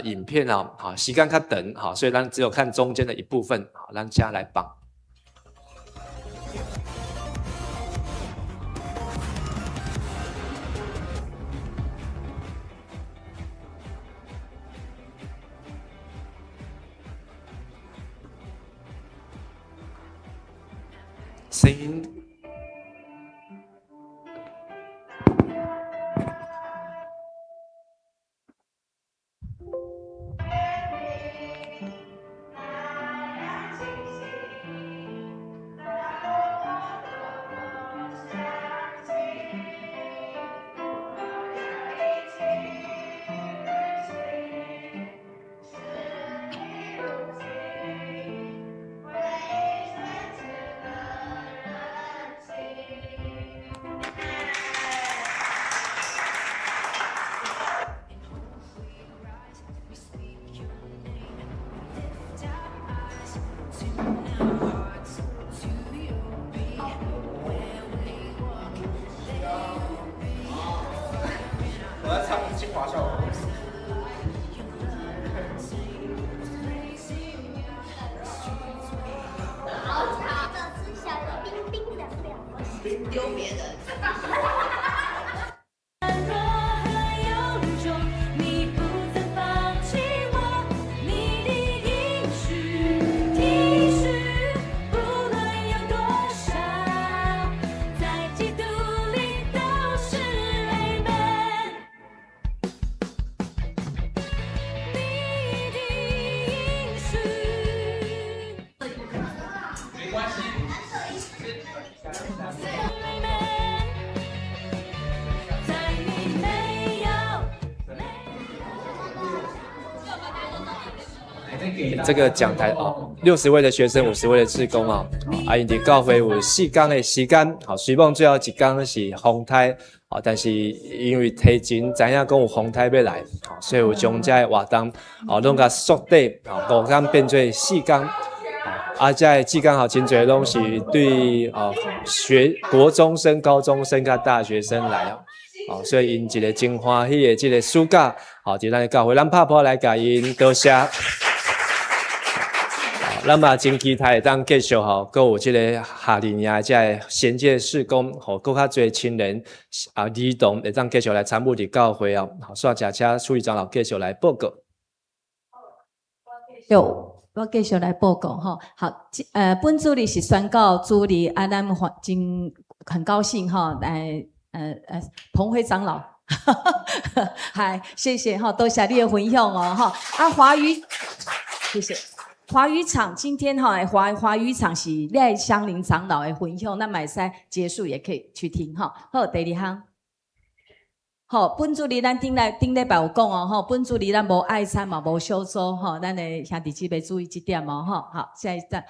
影片哦，好，時間較長，好，所以咱只有看中間的一部分，好，咱請來放。聲音。這個講臺哦，60位的學生，50位的志工啊，啊，𪜶佇教會有四工的時間，好，雖罔最後一工是風颱，啊，但是因為提前知影講有風颱欲來，所以有將這个活動，哦，攏共縮短，五工變做四工。啊，這个志工吼，真濟攏是對哦學國中生、高中生佮大學生來哦，哦，所以𪜶一個真歡喜的這個暑假，吼，佇咱的教會，咱拍噗來共𪜶多謝。咱嘛真期待會當繼續吼，閣有這個夏令營的這个銜接事工，予閣較濟青年啊兒童會當繼續來參與佇教會哦。好，煞請請署理長老繼續來報告。有，我繼續來報告吼。好，本主日是宣教主日，啊，咱真很高興吼，來，彭輝長老，嗨，謝謝吼，多謝你的分享哦，吼，啊，華語，謝謝。華語場今天哈，華語場是賴香林長老的分享，咱嘛會使結束也可以去聽哈。好，第二項，好，本主日咱頂來頂禮拜有講哦，吼，本主日咱無愛餐嘛，無小組吼，咱的兄弟姊妹注意這點哦，吼，好，下一站。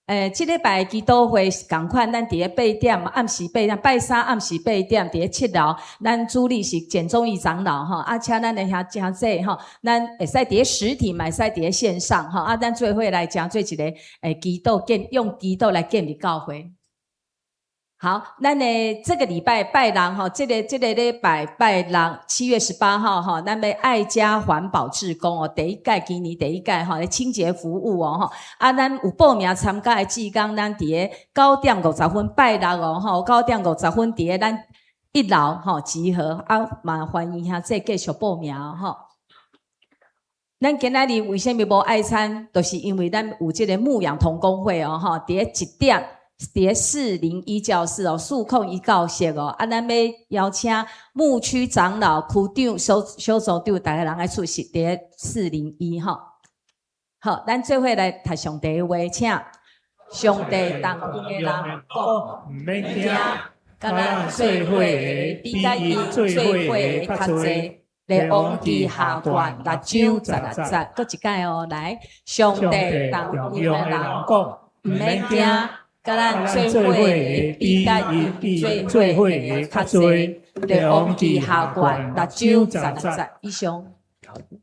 這禮拜祈禱會仝款，咱佇咧八點，暗時八點，拜三暗時八點，佇咧七樓，咱主理是簡忠義長老吼，啊，請咱的兄兄姊吼，咱會使佇咧實體，嘛會使佇咧線上吼，啊，咱做伙來成做一個祈禱建，用祈禱來建立教會。好，咱的這個禮拜拜六吼，這個禮拜拜六7月18號吼，咱欲愛家環保志工哦，第一屆今年第一屆吼，清潔服務哦吼，啊，咱有報名參加的志工，咱佇咧9點50分拜六哦吼，九點五十分佇咧咱一樓吼集合，啊，嘛歡迎兄弟繼續報名吼。咱今仔日為啥物無愛餐？就是因為咱有這個牧養同工會哦吼，佇咧1點。佇咧401教室哦，401教室哦，啊，咱欲邀請牧區長老、區長、小組長，逐个人愛出席佇咧四零一吼。好，咱做伙來讀上帝的話，請上帝同阮的人講，毋免驚，佮咱做伙的比佮𪜶做伙的較濟。列王記下卷6章16節，閣一擺哦，來，上帝同阮的人講，毋免驚。佮咱做伙的比佮𪜶做伙的較濟，列王記下卷6章16節以上。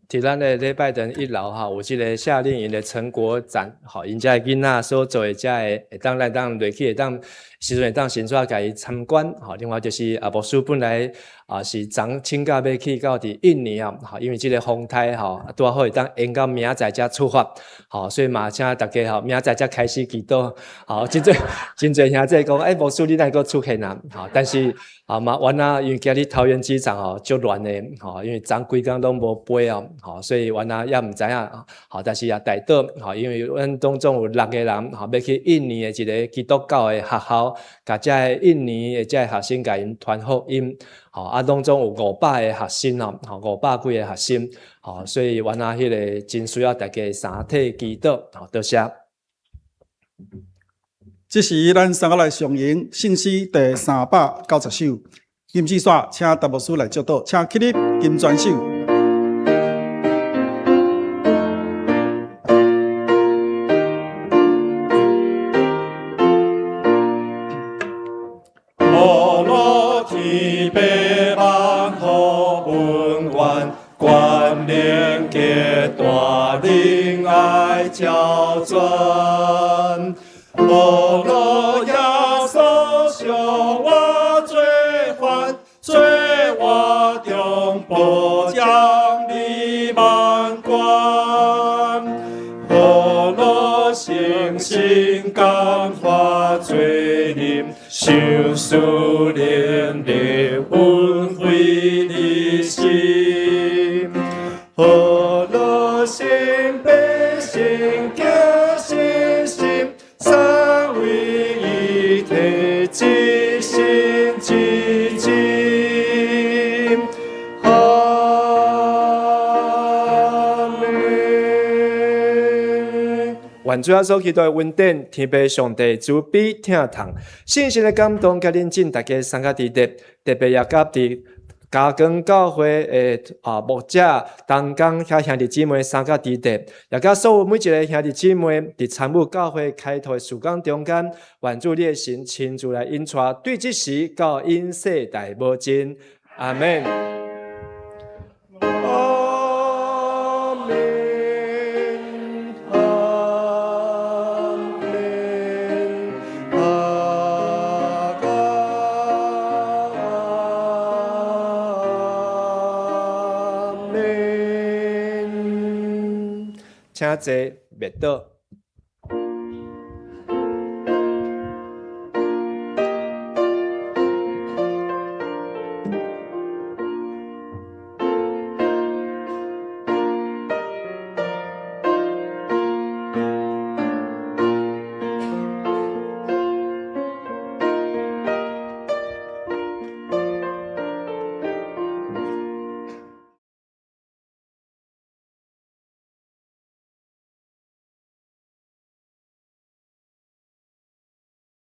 佇咱的禮拜堂一樓吼，有這個夏令營的成果展，吼，𪜶遮的囡仔所做的遮个會當來當落去，會當時陣會當先煞共伊參觀，吼。另外就是啊，牧師本來啊是昨請假欲去到佇印尼啊，吼，因為這個風颱吼，拄仔好會當延到明仔載才出發，吼，所以嘛請大家吼，明仔載才開始祈禱，吼，真濟真濟兄弟講，欸，牧師你哪會閣出現啊？吼，但是啊嘛，原來因為今日桃園機場吼足亂的，吼，因為昨規工攏無飛哦，吼，所以原來也毋知影，吼，但是也代禱，吼，因為阮當中有六個人，吼，欲去印尼的一个基督教的學校，共遮个印尼的遮个學生共𪜶傳福音，吼，啊，當中有500個學生哦，吼，500幾个學生，吼，所以原來彼个真需要大家相體祈禱，吼，多謝。這時，咱三個來上吟聖詩第390首。金子煞，請陳牧師來祝禱，請起立，金磚手。無論天父萬福恩怨，權能極大，仁愛超全。無論耶穌惜我罪犯，做我中保將你萬關。何樂誠心感化罪人，賞賜能力恩惠的心。何樂神百姓敬信心，三位一體，一心一情。阿們。願主耶穌基督的恩典，天父上帝慈悲疼痛，聖神的感動，佮恁進大家三個佇咧，特別也佮佇嘉光教會的牧者、同工佮兄弟姊妹三甲弟弟，也佮所有每一个兄弟姊妹佇參與教會開拓的事工中間，願主你的神親自來引帶，對這時到永世代無盡。阿門。阿門。阿門。阿阿門。請坐，勿倒。